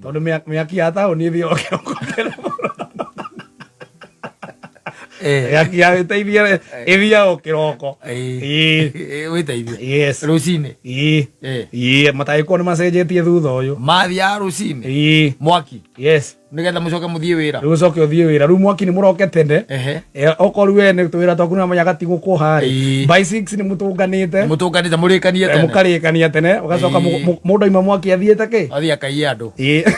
Tondũ mĩaki ya taũni ĩthiaga kĩroko tene mũno. Mĩaki ya ĩteithia ĩthiaga o kĩroko. Ĩĩ. Wĩteithie. Yes. Rũcinĩ. Ĩĩ. Ĩĩ, matagĩkorwo nĩ macenjetie thutha ũyũ. Mathiaga rũcinĩ. Ĩĩ. Mwaki. Yes. Nĩgetha mũcoke mũthiĩ wĩra. Rĩu ũcoke ũthiĩ wĩra. Rĩu mwaki nĩ mũroke tene. Okorwo we nĩ twĩra twaku nĩ amenyaga ti gũkũha rĩ. By 6 nĩ mũtũnganĩte. Mũtũnganĩte mũrĩkanie tene. Mũkarĩkania tene ũgacoka mũndũ aima mwaki athiĩte kĩ? Athiĩ akaiye andũ. Ĩĩ.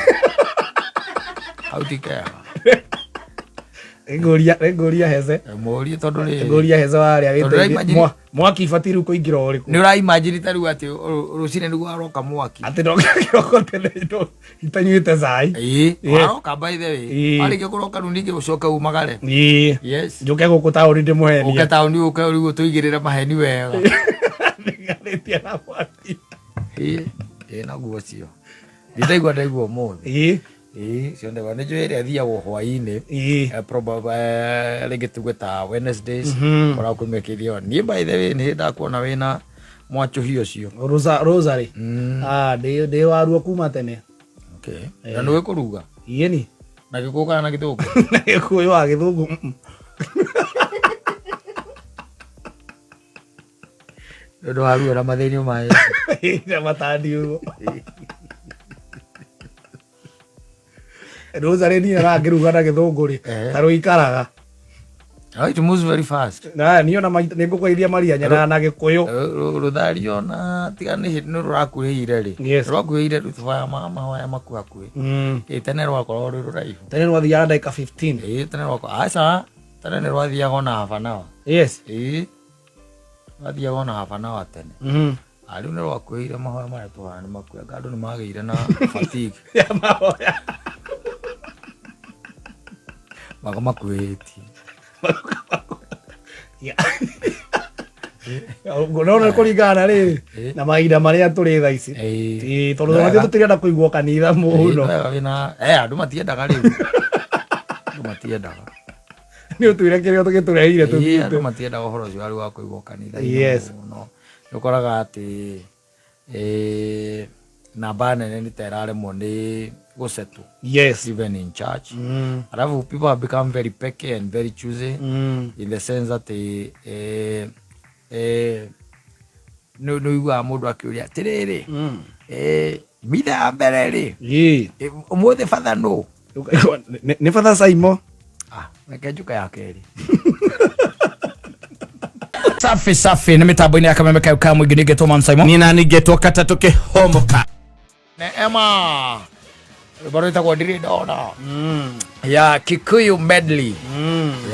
Hau ti kega. Ngũria hece. Mũrie tondũ rĩ. Ngũria hece warĩa Tondũ wĩteithie. ũraimagine- Mwaki ibatiĩ rĩu kũingĩra ũrĩkũ? Nĩ ũraimagine ta rĩu atĩ rũcinĩ nĩguo aroka mwaki. Atĩ ndoka kĩroko tene itanyuĩte cai. Ĩĩ. Yes. Aroka by the way. Ĩĩ. Warĩkia kũroka rĩu ningĩ ũcoke umagare. Ĩĩ. Yes. Njũke gũkũ taũni ndĩmũhenie. Ũke taũni ũke rĩu ũtũigĩrĩre maheni wega. Ndiganĩtie na mwaki. Ĩĩ. Ĩĩ naguo ũcio. Nditaigua ndaigua ũmũthĩ. Ĩĩ. Ĩĩ cio ndegwa nĩ njũĩ ĩrĩa ĩthiagwo hwaĩ-inĩ. Ĩĩ. Rĩngĩ tuge ta Wednesdays koragwo kwĩ mĩaka ĩthiaga. Niĩ by the way nĩ ndakuona wĩna mwacũhia ũcio. Rosary. Ah, ndĩ waruo kuma tene. Okay. Na nĩũĩ kũruga? Ĩni. Na Gĩkũyũ kana na Gĩthũngũ? Na Gĩkũyũ wa Gĩthũngũ. Nĩ ũndũ wa ruo na mathĩnio ma Yesu. Na matandi ũguo. Rosary niĩ arangĩruga na Gĩthũngũ rĩ, ta rũikaraga. Oh, it moves very fast. Na niĩ ona maita nĩ ngũkũgeithia Maria nyendaga na Gĩkũyũ. Rũthario na tiga nĩ hĩndĩ nĩ rũrakuhĩire rĩ. Yes. Rwakuhĩire rĩu tũhoya mahoya makuhakuhĩ. Ĩ tene rwakoragwo rwĩ rũraihu. Tene rwathiaga ndagĩka 15. Ĩ tene rwakwa aca tene nĩ rwathiaga ona half an hour. Yes. Ĩ rwathiaga ona half an hour tene. Ah, rĩu nĩ rwakuhĩire mahoya marĩa tũhoya nĩ makuhĩ. Anga andũ nĩ magĩire na fatigue. Ya mahoya. Maga makuhĩtie. No nĩ kũringana na rĩrĩ na mahinda marĩa tũrĩ thaa ici. Ĩĩ. Ĩĩ, tondũ ona ithuĩ tũtirenda kũigwo kanitha mũno. Wega wĩna andũ matiendaga rĩu. Andũ matiendaga. Nĩ ũtwĩre kĩrĩa tũgĩtũreheire Ĩĩ, tũthiĩte. andũ matiendaga ũhoro ũcio arĩ wa kũigwo kanitha-inĩ Yes. mũno. Nĩ ũkoraga atĩ namba nene nĩ ta ĩraremwo nĩ gũsettle. Yes. Even in church. Alafu people have become very picky and very choosy in the sense that nĩ ũiguaga mũndũ akĩũria atĩrĩrĩ, mitha ya mbere rĩ, Ĩĩ. Ũmũthĩ batha nũ? Ũkaigua, nĩ batha Saimo. Ah, reke njuka ya kerĩ. Safi safi nĩ mĩtambo-inĩ ya kameme kayo ka mũingĩ nĩngetwo Man Simon. Nina ningetwo katatũ kĩhomoka. Neema rwĩmbo rwĩtagwo ndirĩ ndona ya Kikuyu medley.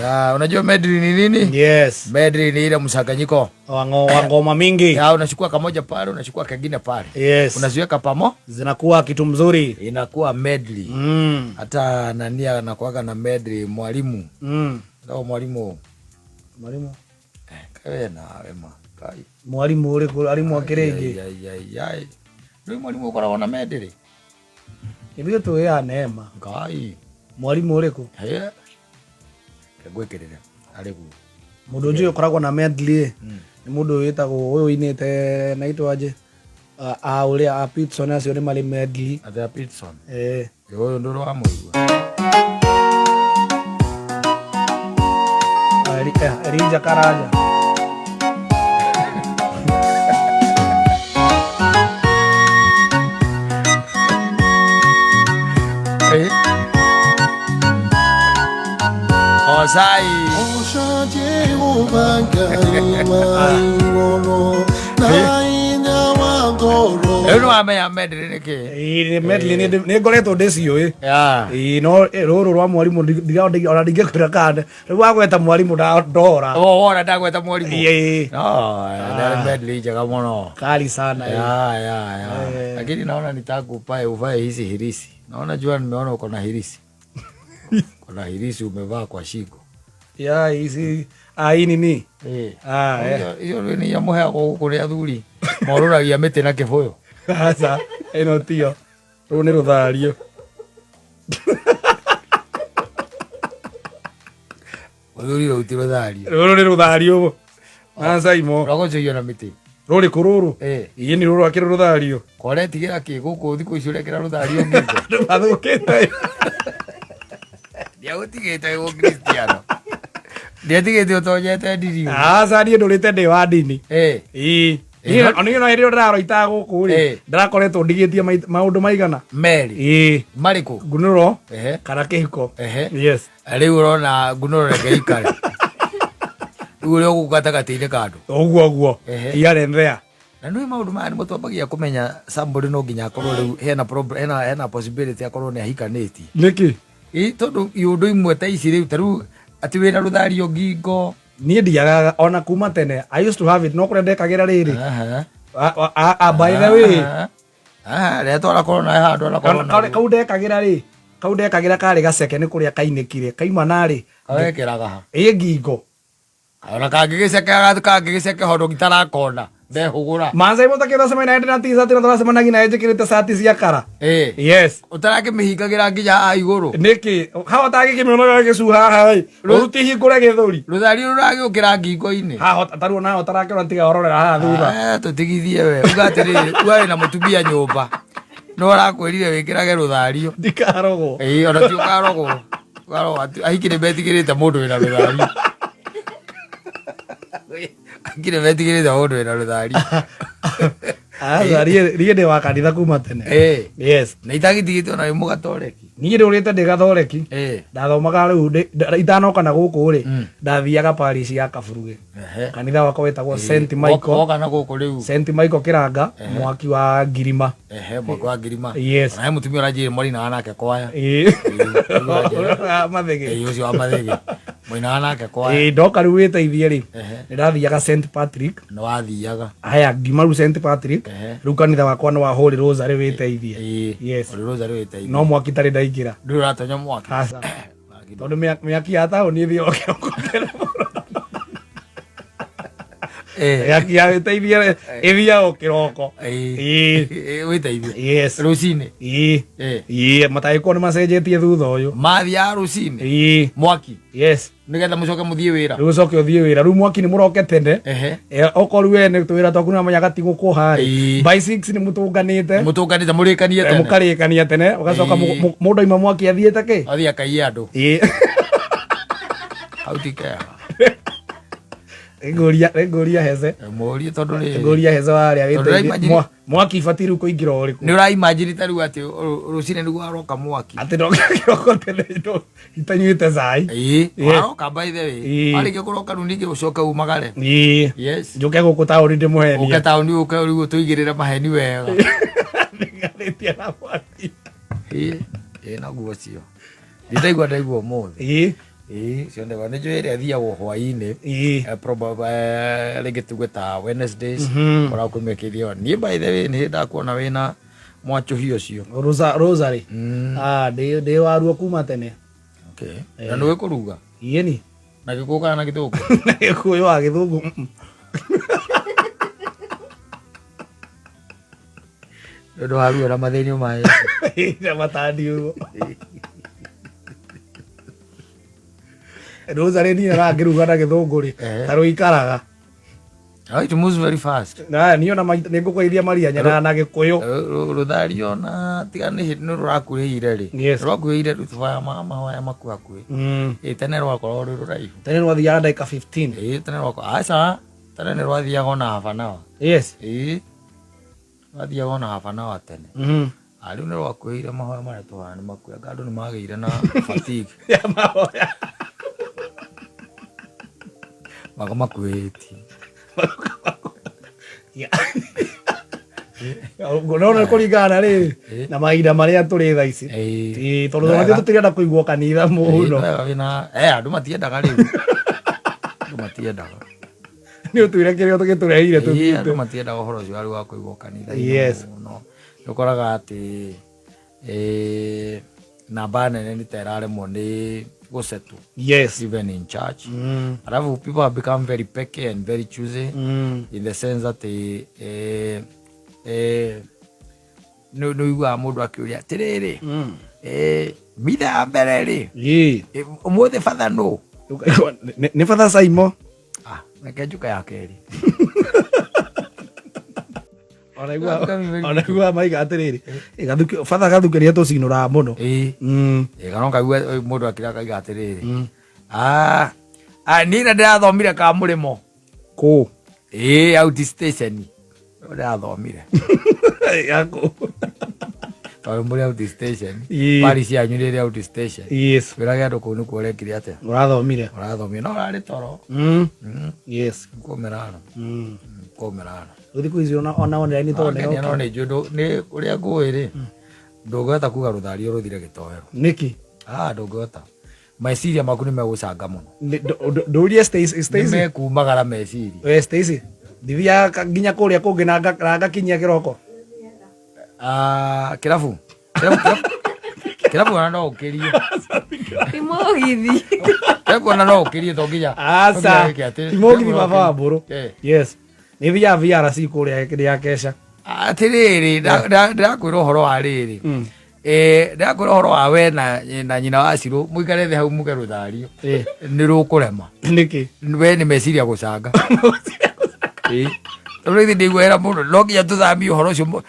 Ya, unajua medley ni nini? Yes. Medley ni ile mchanganyiko Wa ngoma mingi. Ya, unachukua kamoja pale, unachukua kengine pale. Yes. Unaziweka pamo, zinakuwa kitu mzuri. Inakuwa medley. Hata nani anakuwaga na medley, mwalimu. Ndio mwalimu. Mwalimu. Kawe nawe ma. Kai. Mwalimu uri alimu akirenge. Ai ai ai. Ndio mwalimu ukoragwo na medley. Ithuĩ tũĩ ya Neema. Ngai. Mwalimu ũrĩkũ? He. Ngwĩkĩrĩre. Arĩ guo. Mũndũ njũĩ ũkoragwo na medley. Nĩ mũndũ wĩtagwo ũyũ ũinĩte naitwo aje. A ũrĩa a Pitson acio nĩ marĩ medley. Atĩ a Pitson. Eh. Ũyũ ndũrĩ wamũigua. Elijah Karanja. Osai. Rĩu nĩ wamenya medley nĩ kĩ? Ĩĩ, medley nĩ ngoretwo ndĩciũĩ. Yeah. Ĩĩ, no rũrũ rwa mwarimũ ona ndingĩkwĩra kana rĩu wagweta mwarimũ ndora. Oh, wona ndagweta mwarimũ. Ĩĩ. No, ndarĩ medley njega mũno. Kali sana. Ya, ya, ya. Lakini naona nitakupa uvae hizi hirisi. Naona jua nimeona uko na hirisi. Kuna hirisi umevaa kwa shingo. Ya, hizi hii nini? Eh. Ah, eh. Hiyo nĩ iria mũheagwo gũkũ nĩ athuri. Morũragia mĩtĩ na kĩbũyũ. Sasa ĩno tiyo. Rũrũ nĩ rũthario. Mũthuri rũu ti rũthario. Rũrũ nĩ rũthario. Aca imo. Rwagũcũhio na mĩtĩ. Rũrĩkũ rũrũ? Eh. Ĩĩ nĩ rũrũ akĩrĩ rũthario. Koretigĩra kĩ gũkũ thikũ ici ũrekĩra rũthario ngingo? Andũ mathũkĩte. Ndiagũtigĩte wĩ mũkristiano, ndiatigĩte ũtonyete ndini. Aca, niĩ ndũrĩte ndĩ wa ndini. Eh. Ĩĩ. Ĩĩ, Niĩ niĩ ona hĩndĩ ĩyo ndĩraroitaga gũkũ rĩ, Eh. ndĩrakoretwo ndigĩtie maũndũ maigana. Merĩ. Ĩĩ. Marĩkũ? Ngunũro Ehe. kana kĩhiko. Ehe. Yes. Rĩu ũrona ngunũro reke ikare rĩu ũrĩa ũgũkũ gatagatĩ-inĩ ka andũ. Ũguo ũguo. Ehe. Here and there. Na nĩ maũndũ maya nĩmo twambagia kũmenya somebody no nginya akorwo rĩu hena hena possibility akorwo nĩ ahikanĩtie. Nĩkĩ? Ĩ, tondũ iũndũ imwe ta ici rĩu, ta rĩu atĩ wĩna rũthario ngingo. Niĩ ndiagaga ona kuma tene. I used to have it, no kũrĩa ndekagĩra rĩrĩ. Aha. By the way. Aha. Aha, rĩrĩa twarakorwo nawe handũ arakorwo Kau ndekagĩra rĩ, kau ndekagĩra karĩ gaceke nĩ kũrĩa kainĩkire kaima narĩ. Kawekĩraga ha? Ĩ ngingo. Ona kangĩgĩceke, kangĩgĩceke hondo gitarakona ndehũgũra. Mancai mũtakĩracemania naye ndĩna t-shirt na tũracemanagia naye njĩkĩrĩte cati cia kara. Ĩ. Yes. Ũtarakĩmĩhingagĩra nginya haha igũrũ? Nĩkĩ haha ũtangĩkĩmĩona gĩcuha haha ĩ ũruti hingũre gĩthũri. Rũthario rũragĩũkĩra ngingo-inĩ. Haha taruo naho ũtarakĩona tiga ũrorera haha thutha. Eh, tũtigithie we uga atĩrĩrĩ, uga wĩna mũtumia nyũmba no arakwĩrire wĩkĩrage rũthario. Ndikarogwo. Ĩĩ, ona ti ũkarogwo. Ũkarogwo ahiki nĩ metigĩrĩte mũndũ wĩna rũthario. Ahiki nĩ metigĩrĩte mũndũ wĩna rũthario. Aca, niĩ ndĩ wa kanitha kuma tene. Ĩĩ. Yes. Na itagitigĩte ona wĩ mũgatoreki. Niĩ ndũrĩte ndĩ gathoreki. Ĩĩ. Ndathomaga rĩu itanoka na gũkũ rĩ, ndathiaga parish ya Kaburuge. Ehe. Kanitha wakwa wĩtagwo St Michael. Woka na gũkũ rĩu. St Michael Kĩranga, mwaki wa Ngirima. Ehe, mwaki wa Ngirima. Yes. Ona he mũtumia ũranjĩrire mwarinaga nake kwaya. Ĩĩ. Ĩĩ. Mathĩgĩ. Ĩĩ, ũcio wa Mathĩgĩ. Mwainaga nake kwaya. Ĩĩ, ndoka rĩu wĩteithie rĩ, Ehe. nĩ ndathiaga St Patrick. Nĩ wathiaga. Haya, ngiuma rĩu St Patrick, Ehe. rĩu kanitha wakwa nĩ wa Holy Rosary wĩteithie. Ĩĩ. Yes. Holy Rosary wĩteithie. No mwaki tarĩ ndaingĩra. Ndũrĩ ũratonya mwaki. Aca. Tondũ mĩaki ya taũni ĩthiaga kĩroko tene mũno. Eh. Mĩaki ya wĩteithie ĩthiaga o kĩroko. Ĩĩ. Ĩĩ. Ĩĩ, wĩteithie. Yes. Rũcinĩ. Ĩĩ. Ĩĩ. Ĩĩ, matangĩkorwo nĩ macenjetie thutha ũyũ. Mathiaga rũcinĩ. Ĩĩ. Mwaki. Yes. Nĩgetha mũcoke mũthiĩ wĩra. Rĩu ũcoke ũthiĩ wĩra. Rĩu mwaki nĩ mũroke tene. Ehe. Okorwo we nĩ twĩra twaku nĩwamenya gatigũkũha rĩ. Ĩĩ. By 6 nĩ mũtũnganĩte. Mũtũnganĩte mũrĩkanie tene. Mũkarĩkania tene ũgacoka Ĩĩ. mũndũ aima mwaki athiĩte kĩ? Athiĩ akaiye andũ. Ĩĩ. Hau ti kega. Nĩngũria Heze. Mũrie tondũ rĩrĩ. Ngũria Heze warĩa Tondũ wĩteithie. ũraimagine- Mwaki ibatiĩ rĩu kũingĩra o ũrĩkũ? Nĩ ũraimagine ta rĩu atĩ rũcinĩ nĩguo aroka mwaki. Atĩ ndoka kĩroko tene itanyuĩte cai. Ĩĩ, Yes. aroka by the way. Ĩĩ. Warĩkia kũroka rĩu ningĩ ũcoke umagare. Ĩĩ. Yes. Njũke gũkũ taũni ndĩmũhenie. Ũke taũni ũke rĩu ũtũigĩrĩre maheni wega. Ndĩgarĩtie na mwaki. Ĩĩ, ĩĩ naguo ũcio. Nditaigua ndaigua ũmũthĩ. Ĩĩ. Ĩĩ, cio ndegwa nĩ njũĩ ĩrĩa ĩthiagwo hwaĩ-inĩ. Ĩĩ. Rĩngĩ tuge ta Wednesdays, koragwo kwĩ mĩaka ĩthiaga. Niĩ by the way nĩ hĩndĩ ndakuona wĩna mwachũhi ũcio. Rosary. Ah, ndĩ waruo kuma tene. Okay. Na nĩũĩ kũruga? Ĩĩ ni. Na gĩkũyũ kana na gĩthũngũ? Na gĩkũyũ wa gĩthũngũ. Nĩ ũndũ wa ruo na mathĩnio ma Yesu. Na matandi ũguo. Rosary niĩ arangĩruga na gĩthũngũ rĩ, Ehe. ta rũikaraga. Oh, it moves very fast. Na niĩ ona maita nĩ ngũkũgeithia Maria nyendaga na gĩkũyũ. Rũthario na tiga nĩ hĩndĩ nĩ rũrakuhĩire rĩ. Yes. Rwakuhĩire rĩu tũbaya mahoya makuhakuhĩ. Ĩ tene rwakoragwo rwĩ rũraihu. Tene rwathiaga ndagĩka 15. Ĩ tene rwakwa aca tene nĩ rwathiaga ona half an hour. Yes. Ĩ rwathiaga ona half an hour tene. Ah, rĩu nĩ rwakuhĩire mahoya marĩa tũhoya nĩ makuhĩ. Anga andũ nĩ magĩire na fatigue. Ya mahoya. Maga makuhĩtie. No nĩ kũringana na rĩrĩ na mahinda marĩa tũrĩ thaa ici. Ĩĩ. Ĩĩ, tondũ ona tũtirenda kũigwo kanitha mũno. Andũ matiendaga rĩu. Andũ matiendaga. Nĩ ũtwĩre kĩrĩa tũgĩtũreheire Ĩĩ, tũthiĩte. andũ matiendaga ũhoro ũcio warĩ wa kũigwo kanitha-inĩ Yes. mũno. Nĩ ũkoraga atĩ namba nene nĩ ta ĩraremwo nĩ gũsettle. Yes. Even in church. Alafu people have become very picky and very choosy in the sense that nĩ ũiguaga mũndũ akĩũria atĩrĩrĩ, mitha ya mbere rĩ, Ĩĩ. ũmũthĩ batha nũ? Ũkaigua, nĩ batha Saimo. Ah, reke njuka ya kerĩ. Onaigua maiga atiriri, gathuki batha gathuki nĩ atũcinũraga mũno. Ĩĩ. Ĩ, kana kaigua mũndũ akĩra akaiga atĩrĩrĩ, "Ah, ah, niĩ na ndĩrathomire ka mũrĩmo." Kũ? Ĩĩ, out station ndĩrathomire. Yakũ? Tondũ mũrĩ out station. Ĩĩ. Parish yanyu nĩ ĩrĩ out station. Yes. Wĩrage andũ kũu nĩkuo ũrekire atĩa? Ũrathomire. Ũrathomire no ũrarĩ toro. Yes. Kũmĩrano. Kũmĩrano. Rĩu thikũ ici ona online tondũ Ngenia no nĩ nĩ njũĩ nĩ ũrĩa ngũĩ rĩ, ndũngĩhota kuga rũthario rũthire gĩtoero. Nĩkĩ? Ah, ndũngĩhota, meciria maku nĩ megũcanga mũno. Ndũrie Stacy. Nĩ Stacy. mekumagara meciria. We Stacy, ndithiaga nginya kũrĩa kũngĩ na ngakinyia kĩroko. Ah, kĩrabu kĩrabu kĩrabu kĩrabu ona no ũkĩrie. Ti mũgithi. Kĩrabu ona no ũkĩrie to nginya Aca. to nginya wĩke atĩ- Ti mũgithi kĩrabu no baba wa ũkĩrie. mbũrũ. Eh. Yes, nĩ thiaga VRC kũrĩa kĩrĩa kesha. Atĩrĩrĩ, ndĩrakwĩra ũhoro wa rĩrĩ. Eh, ndĩrakwĩra ũhoro wa we na nyina wa Cirũ mũikare thĩ hau muge rũthario nĩ rũkũrema. Nĩkĩ? We nĩ meciria gũcanga. Ĩĩ. Tondũ ithuĩ ndĩiguĩra mũno no nginya tũthamie ũhoro ũcio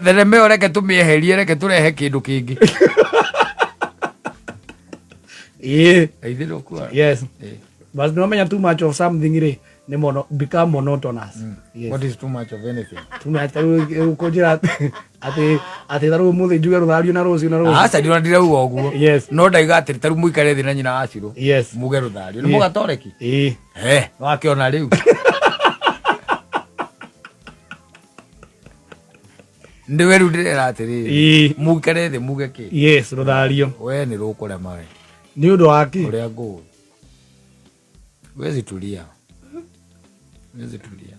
thenema ĩyo, reke tũmĩeherie, reke tũrehe kĩndũ kĩngĩ. Ĩĩ. Ithuĩ ndũkuona. Yes. Ĩĩ. But nĩwamenya too much of something rĩ nĩ mono become monotonous. Yes. What is too much of anything? Too much, tarĩu ũkũnjĩra atĩ tarĩu ũmũthĩ njuge rũthario na rũciũ na rũciũ. Aca, ndira ndirauga ũguo. Yes. No ndaiga atĩ tarĩu mũikare thĩ na nyina wa Cirũ Yes. muge rũthario nĩ mũgatoreki. Ĩĩ. He, wakĩona rĩu nĩwe rĩu ndĩrera atĩrĩrĩ, Ĩĩ. mũikare thĩ muge kĩ? Yes, rũthario. We nĩ rũkũrema we. Nĩ ũndũ wa kĩ? Ũrĩa ngũĩ, wezi tulia, wezi tulia,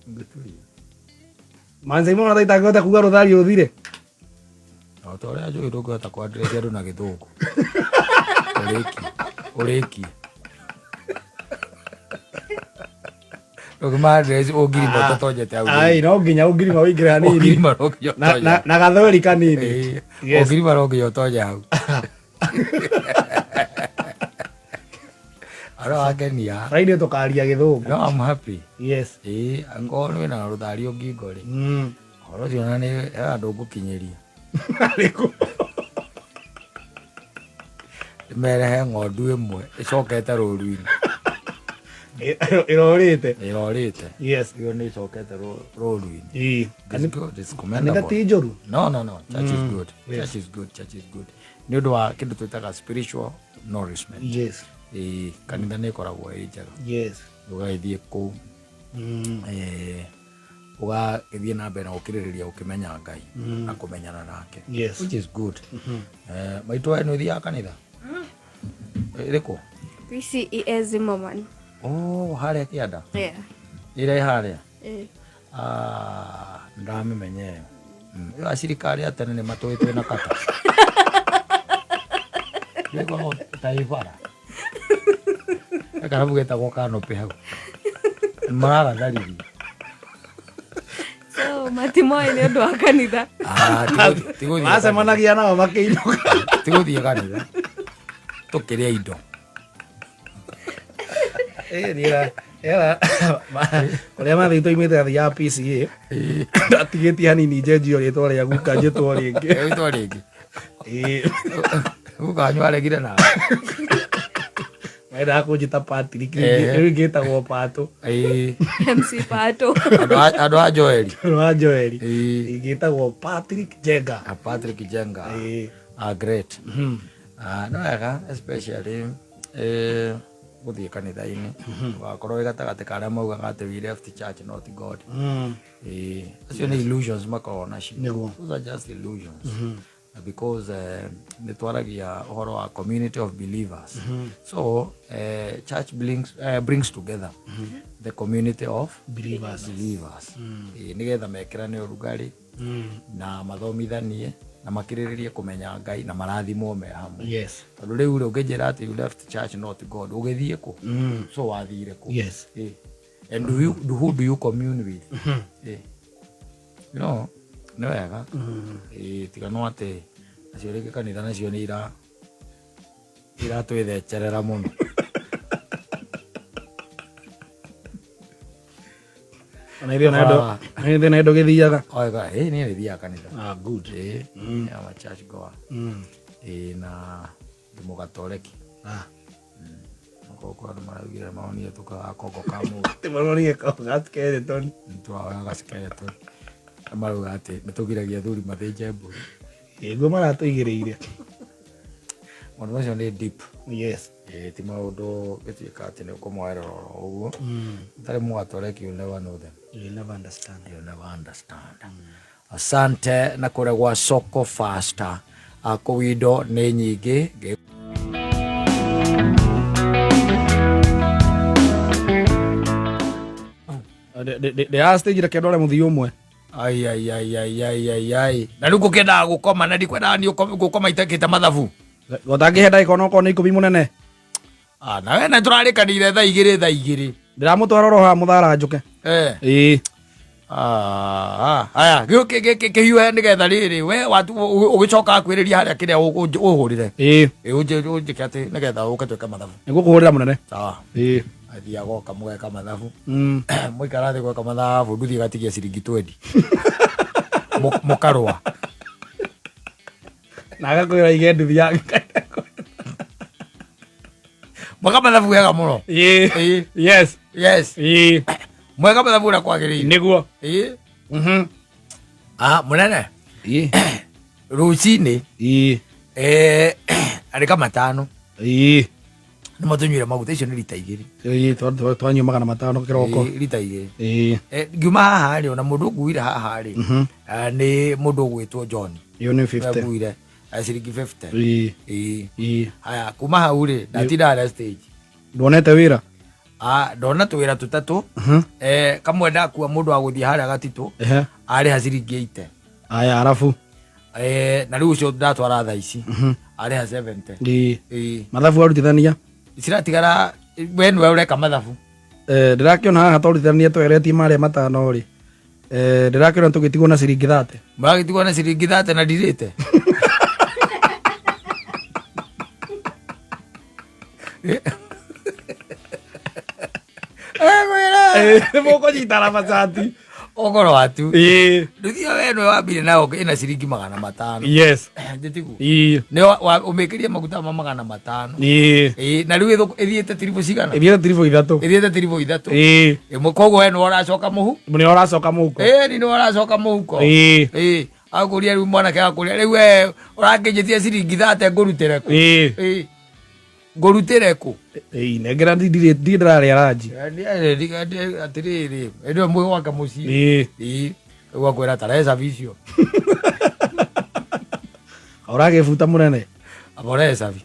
ũngĩtulia. Manze imwe ona itangĩhota kuga rũthario rũthire. O ta ũrĩa njũĩ ndũngĩhota kwandirĩcia andũ na gĩthũngũ, ũrĩkie ũrĩkie ndũngĩmandirĩci ũngirima ũtatonyete hau. Ai, no nginya ũngirima ũingĩre hanini. Ũngirima no nginya ũtonye. Na gathweri kanini. Ĩĩ, Yes. ũngirima no nginya ũtonye hau. Aro wangenia. Friday tũkaria gĩthũngũ. No, I'm happy. Yes. Ĩĩ, angorwo wĩna rũthario ngingo rĩ, ũhoro ũcio ona nĩ he handũ ngũkinyĩria. Arĩkũ? Ndĩmerehe ng'ondu ĩmwe ĩcokete rũru-inĩ. Ĩrorĩte. Ĩrorĩte. Yes. Ĩyo nĩ ĩcokete rũru-inĩ. Ĩĩ. It's good, it's Kanitha commendable. ti njũru. No, church is good. Church is good, church is good. Nĩ ũndũ wa kĩndũ twĩtaga spiritual nourishment. Yes. Ĩĩ, kanitha nĩ ĩkoragwo ĩ njega. Yes. Ũgagĩthiĩ kũu, ũgagĩthiĩ na mbere na gũkirĩrĩria gũkĩmenya Ngai na kũmenyana nake. Yes. Which is good. Maitũ, we nĩ ũthiaga kanitha ĩrĩkũ? PCEA Zimmerman. Oh, harĩa kĩanda? Yeah. Ĩrĩa ĩ harĩa? Eh. Ah, ndamĩmenya ĩyo. Ĩyo acirikari a tene nĩ matũĩ twĩ na kata ĩkoragwo ta ĩ bara karabu getagwo kanopĩ hau maragatharirie. So matimoĩ nĩ ũndũ wa kanitha. Ah, ti gũthiĩ kanitha. Macemanagia nao makĩinũka. Ti gũthiĩ kanitha tũkĩrĩa indo. Kũrĩa mathiĩ tũimĩte athiaga PCA ndatigĩtie hanini njenjio rĩtwa rĩa guka njĩtwo rĩngĩ. Ĩtwa rĩngĩ? Ĩĩ. Gukanyu aregire nawe. Mendaga kũnjĩta Patrick, rĩu ngĩtagwo Patũ. Ĩĩ. MC Pato. Andũ a Joeli. Wa Joeli. Ĩĩ. Ingĩtagwo Patrick Jenga. A Patrick Jenga. Ĩĩ. Ah, great. Ah, no wega, especially gũthiĩ kanitha-inĩ wakorwo wĩ gatagatĩ ka arĩa maugaga atĩ we left church not God. Acio nĩ illusions makoragwo nacio. Nĩguo. Those are just illusions because nĩ twaragia ũhoro wa community of believers, so church brings together the community of believers. Believers. Nĩgetha mekĩrane ũrugarĩ na mathomithanie na makĩrĩrĩrie kũmenya Ngai na marathimwo me hamwe. Tondũ rĩu rĩ, ũngĩnjĩra atĩ you left church not God, ũgĩthiĩ kũ? So wathire kũ? Yes. And who do you commune with? Nĩ wega. Tiga no atĩ nacio rĩngĩ kanitha nacio nĩ iratwĩthecerera mũno. Ona ithuĩ na ndo na ithuĩ na ndo gĩthiaga. Oiga, ĩ niĩ nĩthiaga kanitha. Ah, good. Ĩ, I'm a church goer. Ĩ, na ndĩ mũgatoreki. Ah. Koguo andũ maraugire maronire tũkaga kongo ka mũndũ. Ti maronire kongo skeleton. Twaoyaga skeleton. Na marauga atĩ nĩtũgiragia athuri mathĩnje mbũri. Ĩguo maratũigĩrĩire. Maũndũ macio nĩ deep. Yes. Ĩ, ti maũndũ gĩtuĩka atĩ nĩ ũkũmoerera oro ũguo. Ũtarĩ mũgatoreki you never know them. You will never understand. You never understand. Asante na kũrĩa gwa Soko Faster. Kũu indo nĩ nyingĩ. Ndĩ stage reke ndore mũthii ũmwe. Ai ai ai ai ai ai ai. Na rĩu ngũkĩendaga gũkoma na ndikwendaga niĩ gũkoma itekĩte mathabu. Gotangĩhe ndagĩka onokorwo nĩ 10 mũnene. Ah, na we na tũrarĩkanĩire thaa igĩrĩ thaa igĩrĩ. Ndĩramũtwara oro haha mũthara njũke. Eh. Ĩĩ. Ah, aya, gĩkĩ kĩhiũhe nĩgetha rĩrĩ we ũgĩcoka kwĩrĩria harĩa kĩrĩa ũhũrĩre. Ĩĩ. Ĩ, ũnjĩke atĩ nĩgetha ũke twĩke mathabu. Nĩngũkũhũrĩra mũnene. Sawa. Ĩĩ. Athiaga oka mũgeka mathabu. Mm. Mũikara thĩ gweka mathabu nduthi ĩgatigia ciringi 20. Mũkarũa. Na agakwĩra ige nduthi yake. Mweka mathabu wega mũno. Ĩĩ. Ĩĩ. Yes. Yes. Ĩĩ. Mweka mathabu ũrĩa kwagĩrĩire. Nĩguo. Ĩĩ. Mhm. Ah, mũnene. Ĩĩ. Rũcinĩ Ĩĩ. Arĩ matano Ĩĩ. nĩmo tũnyuire maguta icio nĩ rita 2. Ĩĩ twanyua 500 kĩroko. Ĩĩ, rita 2. Ĩĩ. Ngiuma haha rĩ, ona mũndũ ũnguire haha rĩ, nĩ mũndũ ũgwĩtwo John. Ĩyo nĩ 50. Nguire ciringi 50. Ĩĩ. Ĩĩ. Ĩĩ. Haya, kuma hau rĩ, ndatinda harĩa stage. Nduonete wĩra? Ah, ndona tũwĩra tũtatũ. Kamwe ndakua mũndũ wa gũthiĩ harĩa gatitũ Ehe. arĩha ciringi 80. Aya arabu. Na rĩu ũcio ndatwara thaa ici arĩha 70. Ĩĩ. Ĩĩ. Mathabu arutithania. Ciratigara we nĩwe ũreka mathabu. Ndĩrakĩona haha twarutithania tweretie marĩa matano rĩ. Ndĩrakĩona tũgĩtigwo na ciringi 30. Mũragĩtigwo na ciringi 30 na ndirĩte. Nĩ mũkũnyitana macati. Ũkoro watu. Ĩĩ. Nduthi ĩyo we nĩwe wambire nayo ĩna ciringi 500. Yes. Njĩtiguo. Ĩĩ. Nĩ ũmĩkĩrie maguta ma 500. Ĩĩ. Ĩĩ, na rĩu ĩthiĩte tiribũ cigana? Ĩthiĩte tiribũ 3. Ĩthiĩte tiribũ 3. Ĩĩ. Ĩmwe koguo we nĩwe ũracoka mũhu. Nĩ ũracoka mũhuko. Ĩĩ, ni nĩwe ũracoka mũhuko. Ĩĩ. Ĩĩ, akũria rĩu mwanake akũria rĩu we ũrakĩnjĩtia ciringi 30 ngũrutĩre kũ? Ĩĩ. Ĩĩ. Ngũrutĩre kũ? Ĩĩ, nengera ndirĩ ndĩrarĩa ranji. Atĩrĩrĩ, ĩndĩ mwĩ gwake mũciĩ. Ĩĩ. Ĩĩ, rĩu akwĩra tarehe cabi icio. Ũragĩbuta mũnene. Amba ũrehe cabi.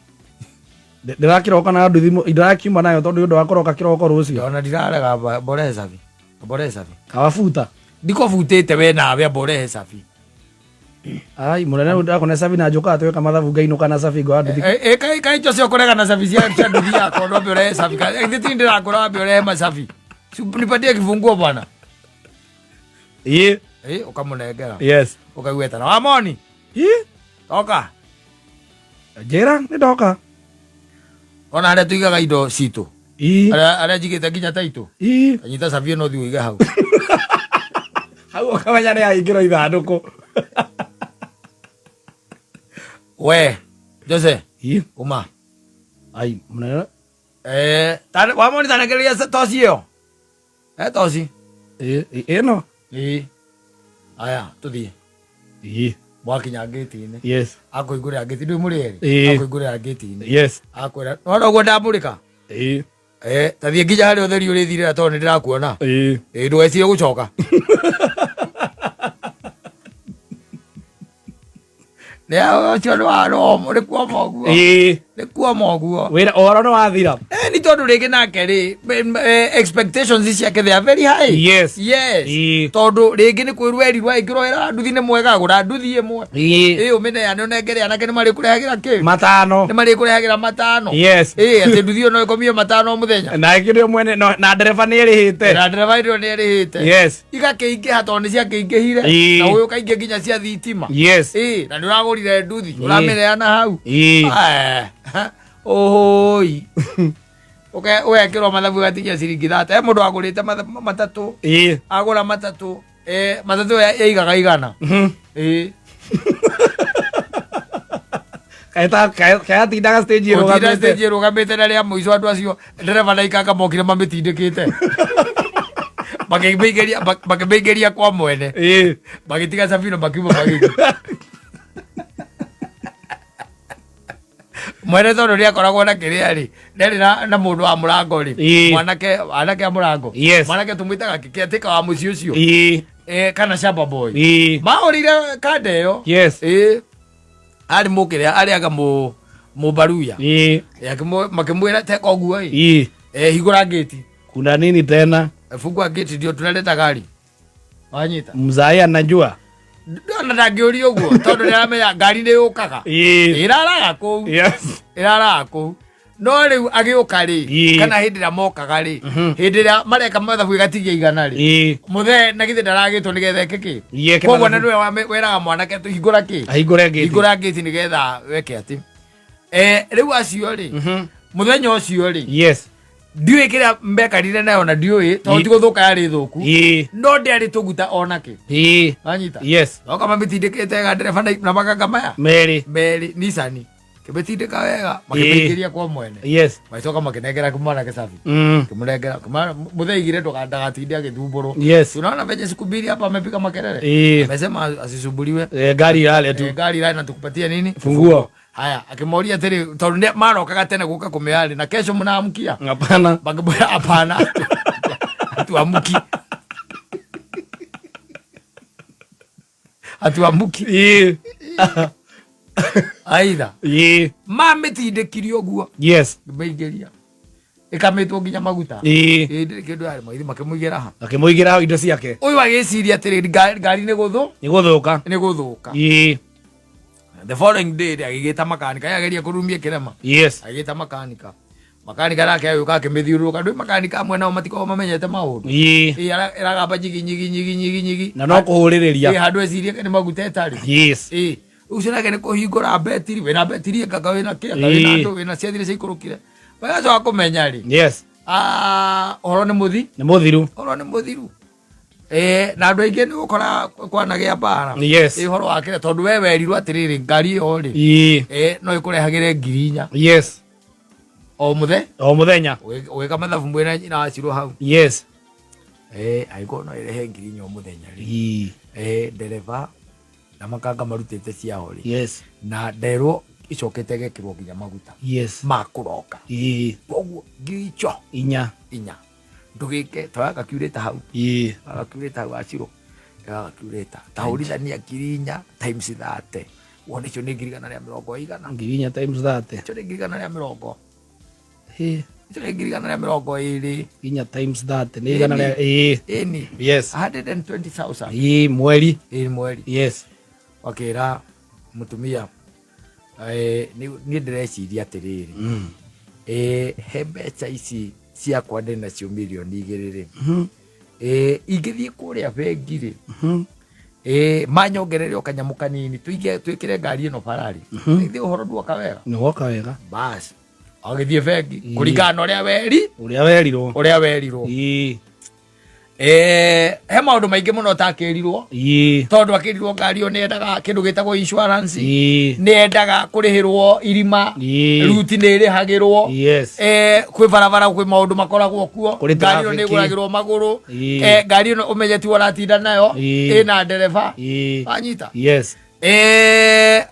Ndĩrakĩroka na nduthi ndĩrakiuma nayo tondũ nĩ ũndũ wa kũroka kĩroko rũciũ. Ona ndirarega amba ũrehe cabi. Amba ũrehe cabi. Kawabuta. Ndikũbutĩte we nawe amba ũrehe cabi. Ai mũnene ndakona cabi na njũkaga tweka mathabu ngainũka na cabi ngoya nduthi. Kaĩ icio cio kũrega na cabi cia nduthi yakwa no ambe ũrehe cabi. Githĩ ti ndĩrakũra wambe ũrehe macabi. Nipatie kifunguo bwana. Ĩĩ. Ĩĩ, ũkamũnengera. Yes. Ũkaigua etana wamoni. Ĩĩ. Toka. Njĩra nĩ ndoka. Ona harĩa tũigaga indo citũ. Ĩĩ. Harĩa njigĩte nginya taitũ. Ĩĩ. Kanyita cabi ĩno ũthiĩ ũige hau. Hau ũkamenya nĩ yaingĩrwo ithandũkũ. We, Jose, Ĩĩ. uma. Ai mũnene. Wamoni tanekereria toci ĩyo. Toci. Ĩĩ, ĩno. Ĩĩ. Aya, tũthiĩ. Ĩĩ. Mwakinya ngĩti-inĩ. Yes. Akũhingũrĩra ngĩti, ndũĩ mũrĩ erĩ? Ĩĩ. Akũhingũrĩra ngĩti-inĩ. Yes. Akwĩra, nĩwona ũguo ndamũrĩka? Ĩĩ. Tathiĩ nginya harĩa ũtheri ũrĩthirĩra tondũ nĩndĩrakuona. Ĩĩ. Ĩĩ, ndũgecirie gũcoka. Nĩ ũcio nĩ wa roho, nĩ kuoma ũguo. Ĩĩ. Nĩ kuoma ũguo. Wĩra ũhoro nĩ wathira. Nĩ tondũ rĩngĩ nake rĩ, expectations ciake they are very high. Yes. Yes. Ĩĩ. Tondũ rĩngĩ nĩ kwĩrwo erirwo aingĩrwo wĩra nduthi nĩ mwega, gũra nduthi ĩmwe. Ĩĩ. Ĩĩ, ũmĩneane ũnengere anake nĩ marĩkũrehagĩra kĩ? Matano. Nĩ marĩkũrehagĩra matano. Yes. Ĩĩ, atĩ nduthi ĩyo no ĩkomie matano o mũthenya. Na ĩkĩrĩ mwene na ndereba nĩ ĩrĩhĩte. Na ndereba ĩyo nĩ ĩrĩhĩte. Yes. Igakĩingĩha tondũ nĩ ciakĩingĩhire. Ĩĩ. Na ũyũ ũkaingĩ nginya cia thitima. Yes. Ĩĩ, na nĩ ũragũrire nduthi, ũramĩneana hau. Ĩĩ. Ũhũi. Ũgekĩrwo mathabu ũgatigia ciringi 30. He mũndũ agũrĩte matatũ, agũra matatũ, matatũ yaigaga 100. Kayatindaga stage Gũtinda ĩrũgamĩte. stage ĩrũgamĩte na rĩa mũico andũ acio ndereba na ikanga mokire mamĩtindĩkĩte. Makĩmĩingĩria kwa mwene. Magĩtiga Sabino makiuma magĩthiĩ. Mwene tondũ nĩakoragwo na kĩrĩa rĩ, ndarĩ na mũndũ wa mũrango rĩ. Mwanake, anake a mũrango. Mwanake tũmwĩtaga caretaker wa mũciĩ ũcio. Kana shamba boy. Mahũrire kanda ĩyo. Arĩ mũkĩrĩa, arĩ anga mũbaruya. Makĩmwĩra teka ũguo ĩ. Hingũra ngĩti. Kuna nini tena? Fungua ngĩti ndio tunaleta gari. Wanyita. Mzai anajua. Ndona ndangĩũria ũguo tondũ nĩaramenya ngari nĩ yũkaga. Ĩraraga kũu. Ĩraraga kũu. No rĩu agĩũka rĩ, kana hĩndĩ ĩrĩa mokaga rĩ, hĩndĩ ĩrĩa mareka mathabu ĩgatigia 100 rĩ, mũthee na githĩ ndaragĩtwo nĩgetha eke kĩ? Eke Koguo mathabu. na nĩwe weraga mwanake hingũra kĩ? Ahingũre ngĩti. Hingũra ngĩti nĩgetha weke atĩ. Rĩu acio rĩ, mũthenya ũcio rĩ, ndiũĩ kĩrĩa mekarire nayo na ndiũĩ, tondũ ti gũthũka yarĩ thũku. No ndĩarĩ tũguta onakĩ. Wanyita? Oka mamĩtindĩkĩte wega ndereba na makanga maya. Merĩ. Merĩ, Nissan. Kĩmĩtindĩka wega, makĩmĩingĩria kwa mwene. Magĩcoka makĩnengera mwanake Safi. Kĩmũnengera, mũthee aigire ndagatinde agĩthumbũrwo. Tunaona venye siku mbili hapa amepiga makelele. Amesema asisumbuliwe. Gari yale tu. Gari yale na tukupatie nini? Funguo. Haya, akimoria atĩrĩ, tondũ nĩ marokaga tene gũka kũmĩoya na kesho mnaamkia? Hapana. Makĩmwĩra hapana. Hatuamki. Hatuamki. Aitha. Mamĩtindĩkirie ũguo. Maingĩria. Ĩkamĩtwo nginya maguta. Ndĩrĩ kĩndũ yarĩ magĩthiĩ makĩmũigĩra ha. Makĩmũigĩra hau indo ciake. Ũyũ agĩciria atĩrĩ, ngari nĩ gũthũ? Nĩ gũthũka. Nĩ gũthũka. The following day agĩgĩta makanika, ageria kũrumia kĩrema. Agĩgĩta makanika. Makanika nake agĩũka akĩmĩthiũrũrũka. Ndũĩ makanika amwe nao matikoragwo mamenyete maũndũ. Ĩragamba nyigi, nyigi, nyigi, nyigi, nyigi. Na no kũhũrĩrĩria. Handũ ecirie nĩ maguta ĩtarĩ. Ũcio nake nĩ kũhingũra betiri, wĩna betiri ĩnganga, wĩna kĩ, anga wĩna andũ, wĩna ciathire ciaikũrũkire. Magacoka kũmenya rĩ. Ũhoro nĩ mũthi? Nĩ mũthiru. Ũhoro nĩ mũthiru. Na andũ aingĩ nĩ ũgũkora kwanagĩa mbara. Ũhoro wa kĩrĩa, tondũ we werirwo atĩrĩrĩ, ngari ĩyo rĩ, no ĩkũrehagĩre 4,000. O mũthe? O mũthenya. Ũgĩka mathabu mwĩna nyina wa Cirũ hau. Angĩkorwo no ĩrehe 4,000 o mũthenya rĩ. Ndereba na makanga marutĩte ciao rĩ. Na nderwo icokete ĩgekĩrwo nginya maguta. Ma kũroka. Koguo ngiri icio 4. 4. Ndũgĩke, toya gakiurĩta hau. Toya gakiurĩta hau Acirũ. Toya gakiurĩta. Ta hũrithania 4,000 times 30. Wone icio nĩ ngiri igana rĩa mĩrongo ĩigana. 4,000 times 30. Icio nĩ ngiri igana rĩa mĩrongo. Icio nĩ ngiri igana rĩa mĩrongo ĩrĩ. 4 times 30 nĩ igana rĩa, Ĩni. 120,000. Mweri. Mweri. Wakĩra mũtumia, niĩ ndĩreciria atĩrĩrĩ. He mbeca ici ciakwa ndĩ nacio mirioni igĩrĩ rĩ. Ingĩthiĩ kũrĩa bengi rĩ. Manyongerere o kanyamũ kanini, twĩkĩre ngari ĩno barari. Ithuĩ ũhoro ndwoka wega? Nĩ woka wega. Bas. Agĩthiĩ bengi, kũringana na ũrĩa weri? Ũrĩa werirwo. Ũrĩa werirwo. He maũndũ maingĩ mũno ũtakĩrirwo. Tondũ akĩrirwo ngari ĩyo nĩendaga kĩndũ gĩtagwo insurance. Nĩendaga kũrĩhĩrwo irima. Ruti nĩ ĩrĩhagĩrwo. Kwĩ barabara kwĩ maũndũ makoragwo kuo. Kũrĩ Ngari ĩyo traffic. nĩ ĩgũragĩrwo magũrũ. Ngari ĩno ũmenye tiwe ũratinda nayo. Ĩna ndereba. Wanyita?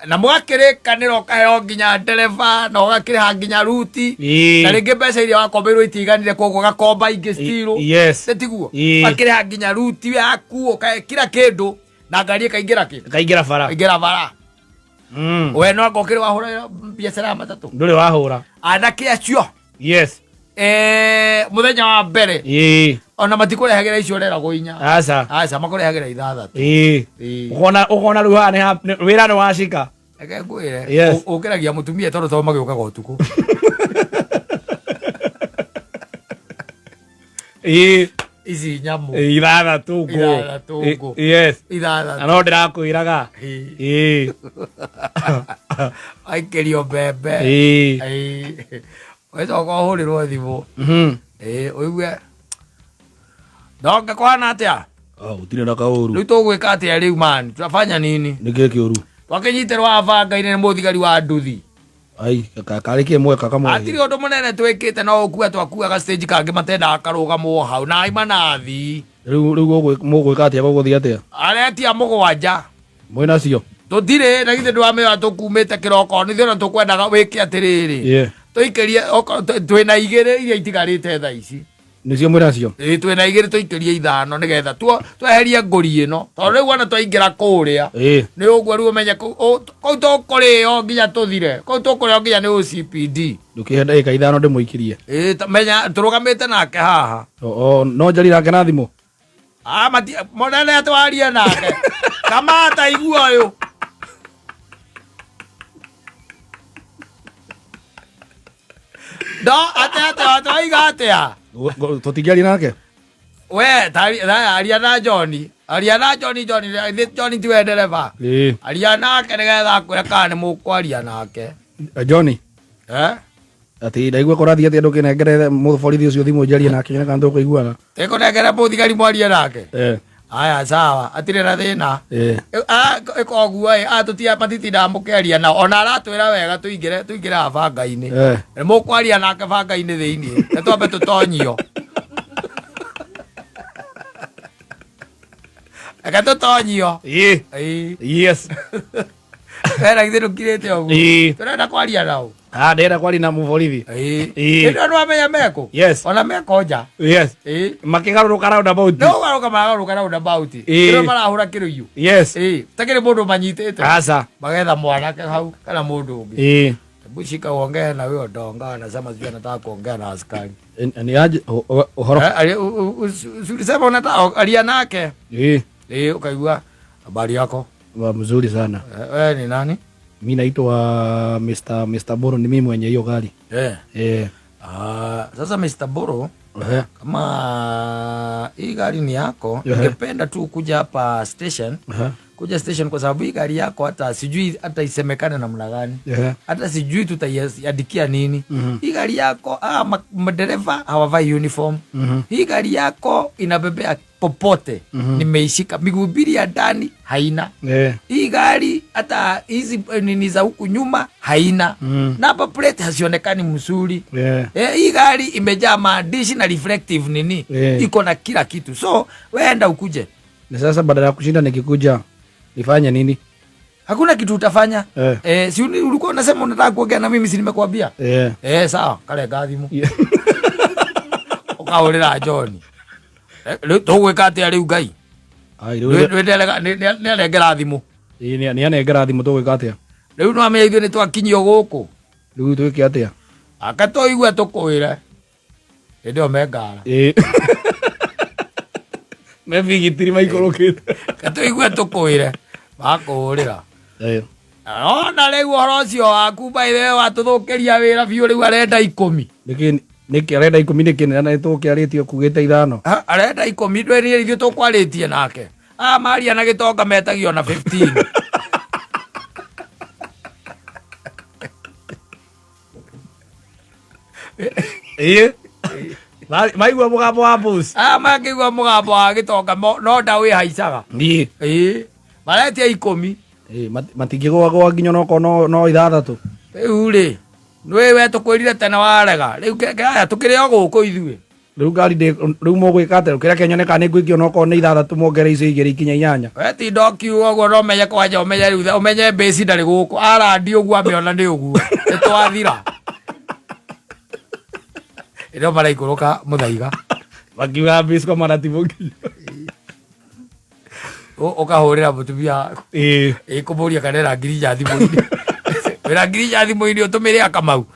Na mũgakĩrĩkanĩra ũkaheo nginya ndereba na ũgakĩrĩha nginya ruti. Na rĩngĩ mbeca iria wakombeirwo itiganire, koguo ũgakomba ingĩ still. Nĩ tiguo? Ũgakĩrĩha nginya ruti yaku, ũkahe kila kĩndũ na ngari ĩkaingĩra kĩ? Ĩkaingĩra bara. Ĩkaingĩra bara. We no anga ũkĩrĩ wahũra biacara ya matatũ? Ndũrĩ wahũra. Anake acio. Mũthenya wa mbere. Ona matikũrehagĩra icio ũreragwo 4. Aca. Aca, makũrehagĩra 6. Ũkona rĩu haha wĩra nĩ wacika. Reke ngwĩre, ũkĩragia mũtumia tondũ to magĩũkaga ũtukũ. Ici nyamũ. 6 ngũ. 6 ngũ. 6. Na no ndĩrakwĩraga. Aikĩrio mbembe. Ũgĩcoka ũhũrĩrwo thimũ. Ĩĩ, ũigue ndonge kwana atĩa? Ah, gũtirĩ na kaũru. Rĩu tũgwĩka atĩa rĩu man? Tutafanya nini? Nĩ kĩ kĩũru? Twakĩnyitĩrwo abanga-inĩ nĩ mũthigari wa nduthi. Ai, karĩ kĩ mweka kamwe. Hatirĩ ũndũ mũnene twĩkĩte no ũkua twakuaga stage kangĩ matendaga karũgamwo hau na aima nathi. Rĩu rĩu mũgwĩka atĩa gũgũthiĩ atĩa? Aretia mũgwanja. Mwĩ nacio? Tũtirĩ na githĩ ndwamĩoya tũkumĩte kĩroko nĩ ona tũkwendaga wĩke atĩrĩrĩ. Yeah. Tũikĩrie twĩna igĩrĩ iria itigarĩte thaa ici. Nĩcio mwĩ nacio? Ĩĩ twĩna igĩrĩ tũikĩrie ithano nĩgetha tuo tweherie ngũri ĩno tondũ rĩu ona twaingĩra kũrĩa Ĩĩ. nĩ ũguo rĩu ũmenye kũu tũkũrĩo nginya tũthire kũu tũkũrĩo nginya nĩ OCPD. Ndũkĩhe ndagĩka ithano ndĩmũikĩrie. Ĩĩ menya tũrũgamĩte nake haha. O no njarie nake na thimũ? Ah, mati mũnene atwarie nake. Kamata igua ũyũ. Ndo ate ate atwaiga atia? Tũtingĩaria nake? We aria na John. Aria na John John John tiwe ndereba. Ĩĩ. Aria nake nĩgetha akwĩre kana nĩ mũkwaria nake. John. Eh? Ati ndaigua kũrathiĩ atĩa ndũkĩnengere mũborithi ũcio thimũ njarie nake nyone kana tũkũiguana. Ĩkũnengere mũthigari mwarie nake. Eh. Aya sawa, atirĩ na thĩna. Eh. Ĩka ũguo ĩ, tũtia matitindaga mũkĩaria nao. Ona aratwĩra wega tũingĩre tũingĩre haha banga-inĩ. Eh. Nĩ mũkwaria nake banga-inĩ thĩiniĩ. Nĩ twambe tũtonyio. Reke tũtonyio. Ĩĩ. Ĩĩ. Yes. Wena githĩ ndũkirĩte ũguo. Ĩĩ. Tũrenda kwaria nao. Ah, ndĩrenda kwaria na mũborithi. Ĩĩ. Ĩĩ. Ĩno nĩwamenya mekũ? Yes. Ona meko nja. Yes. Ĩĩ. Makĩgarũrũka roundabout. No garũka maragarũka roundabout. Ĩĩ. Ĩno marahũra kĩrũiyũ. Yes. Ĩĩ. Takĩrĩ mũndũ manyitĩte. Aca. Magetha mwanake hau kana mũndũ ũngĩ. Ĩĩ. Hebu shika uongee na huyo donga anasema sijui anataka kuongea na askari. Ni aje ũhoro? Ulisema unataka alia nake. Ĩĩ. Ĩĩ ukaigua habari yako. Mzuri sana. Wewe ni nani? Mi naitwa Mr. Boro, ni mimi mwenye hiyo gari. Eh. Eh. Ah, sasa Mr. Boro, kama hii gari ni yako, ningependa tu kuja hapa station. Kuja station kwa sababu hii gari yako hata sijui hata isemekane namna gani. Hata sijui tutaiandikia nini. Hii gari yako madereva hawavai uniform. Hii gari yako inabebea popote. Nimeishika miguu mbili ya ndani haina. Hii gari hata hizi nini za huku nyuma haina. Number plate hazionekani mzuri. Hii gari imejaa maandishi na reflective nini. Iko na kila kitu. So weenda ukuje. Na sasa badala ya kushinda nikikuja nifanye nini? Hakuna kitu utafanya. Si ulikuwa unasema unataka kuongea na mimi, si nimekuambia? Sawa, kale gathimu. Ukaurira John. Rĩu tũgwĩka atĩa rĩu Ngai? Ai, rĩu Nĩ arengera thimũ. Ĩĩ, nĩ anengera thimũ tũgwĩka atĩa? Rĩu no amenye ithuĩ nĩ twakinyio gũkũ. Rĩu twĩke atĩa? Aka tũigue tũkwĩre. Hĩndĩ ĩyo mengara. Ĩĩ. Me bigitiri maikũrũkĩte. Aka tũigue tũkwĩre. Makũhũrĩra. Ĩĩ. Ona rĩu ũhoro ũcio waku by the way watũthũkĩria wĩra biũ rĩu arenda 10. Nĩkĩ nĩkĩ arenda 10 nĩkĩ na nĩ tũkĩarĩtie kugĩte 5? Arenda 10 ndwĩrire ithuĩ tũkwarĩtie nake. Maria na gĩtonga metagio na 15. Ĩĩ. Maigua mũgambo wa boss. Makĩigua mũgambo wa gĩtonga no nda wĩhaicaga. Ĩĩ. Ĩĩ. Maretia 10. Ĩĩ, matingĩgũagũa nginya onokorwo no 6. Rĩu rĩ, nĩwe we tũkwĩrire tene warega. Rĩu aya tũkĩrĩ o gũkũ ithuĩ. Rĩu ngari ndĩ, rĩu mũgwĩka atĩa? Kĩrĩa kĩanyoneka nĩ ngũikio onokorwo nĩ 6 muongere icio igĩrĩ ikinya 8. We tinda ũkiuga ũguo no ũmenye kwanja ũmenye rĩu ũmenye mbĩci ndarĩ gũkũ. Arandi ũguo amĩona nĩ ũguo. Nĩ twathira. Ĩno maraikũrũka mũthaiga. Makiuga mbĩci kwa maratibu nginya. Ũkahũrĩra mũtumia waku. Ĩĩ. Ĩĩ, kũmũria kana ĩra ngiri inya thimũ-inĩ. Wĩra ngiri inya thimũ-inĩ ũtũmĩre akamau.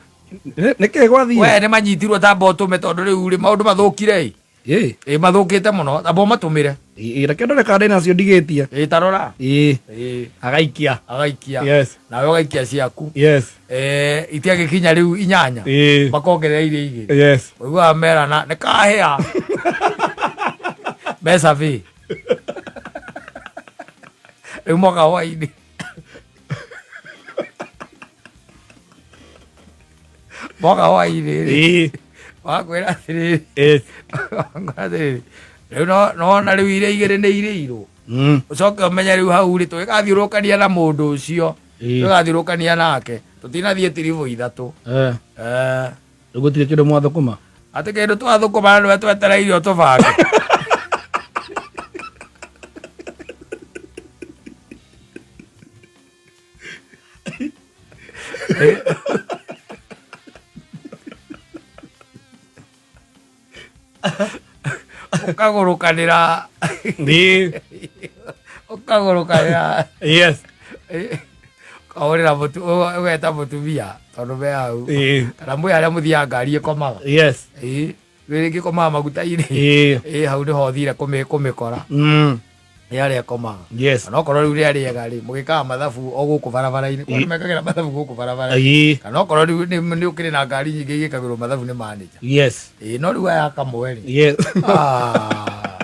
Nĩkĩ gwathiĩ? We nĩ manyitirwo tamba ũtũme tondũ rĩu rĩ maũndũ mathũkire ĩ. Ĩĩ. Ĩĩ, mathũkĩte mũno, tamba ũmatũmĩre. Ĩĩ, reke ndore kana ndĩna nacio ndigĩtie. Ĩĩ, tarora. Ĩĩ. Ĩĩ. Agaikia. Agaikia. Yes. Nawe ũgaikia ciaku. Yes. Itiagĩkinya rĩu 8. Ĩĩ. Makongerera iria igĩrĩ. Yes. Ũiguaga merana, nĩ kahĩa. Mbeca bĩ. Rĩu moka hwainĩ. Moka hwainĩ rĩ, Ĩĩ. wakwĩra atĩrĩrĩ, Ĩĩ. wakwĩra atĩrĩrĩ, rĩu nona rĩu iria igĩrĩ nĩ irĩirwo. Ũcoke ũmenye rĩu hau rĩ, tũgĩgathiũrũkania na mũndũ ũcio, Ĩĩ. tũgĩgathiũrũkania nake, tũtinathiĩ tiribũ ithatũ. Eh. Eh. Rĩu gũtirĩ kĩndũ mwathũkũma. Atĩ kĩndũ twathũkũma na nĩwe twetereirio tũbange. Ũkagũrũkanĩra. Ĩĩ. Ũkagũrũkanĩra. Yes. Ũkahũrĩra mũtu ũgeta mũtumia tondũ me hau. Ĩĩ. Kana mwĩ harĩa mũthiaga ngari ĩkomaga. Yes. Ĩĩ. Rĩngĩ ĩkomaga maguta-inĩ. Ĩĩ. Ĩĩ hau nĩho ũthire kũmĩkora. Nĩ harĩa ĩkomaga. Yes. Kana okorwo rĩu rĩa rĩega rĩ, mũgĩkaga mathabu o gũkũ barabara-inĩ. Kwani mekagĩra mathabu gũkũ barabara-inĩ. Ĩĩ. Kana okorwo rĩu nĩ ũkĩrĩ na ngari nyingĩ igĩkagĩrwo mathabu nĩ manager. Yes. Ĩĩ no rĩu aya kamwe rĩ. Yes. Ah.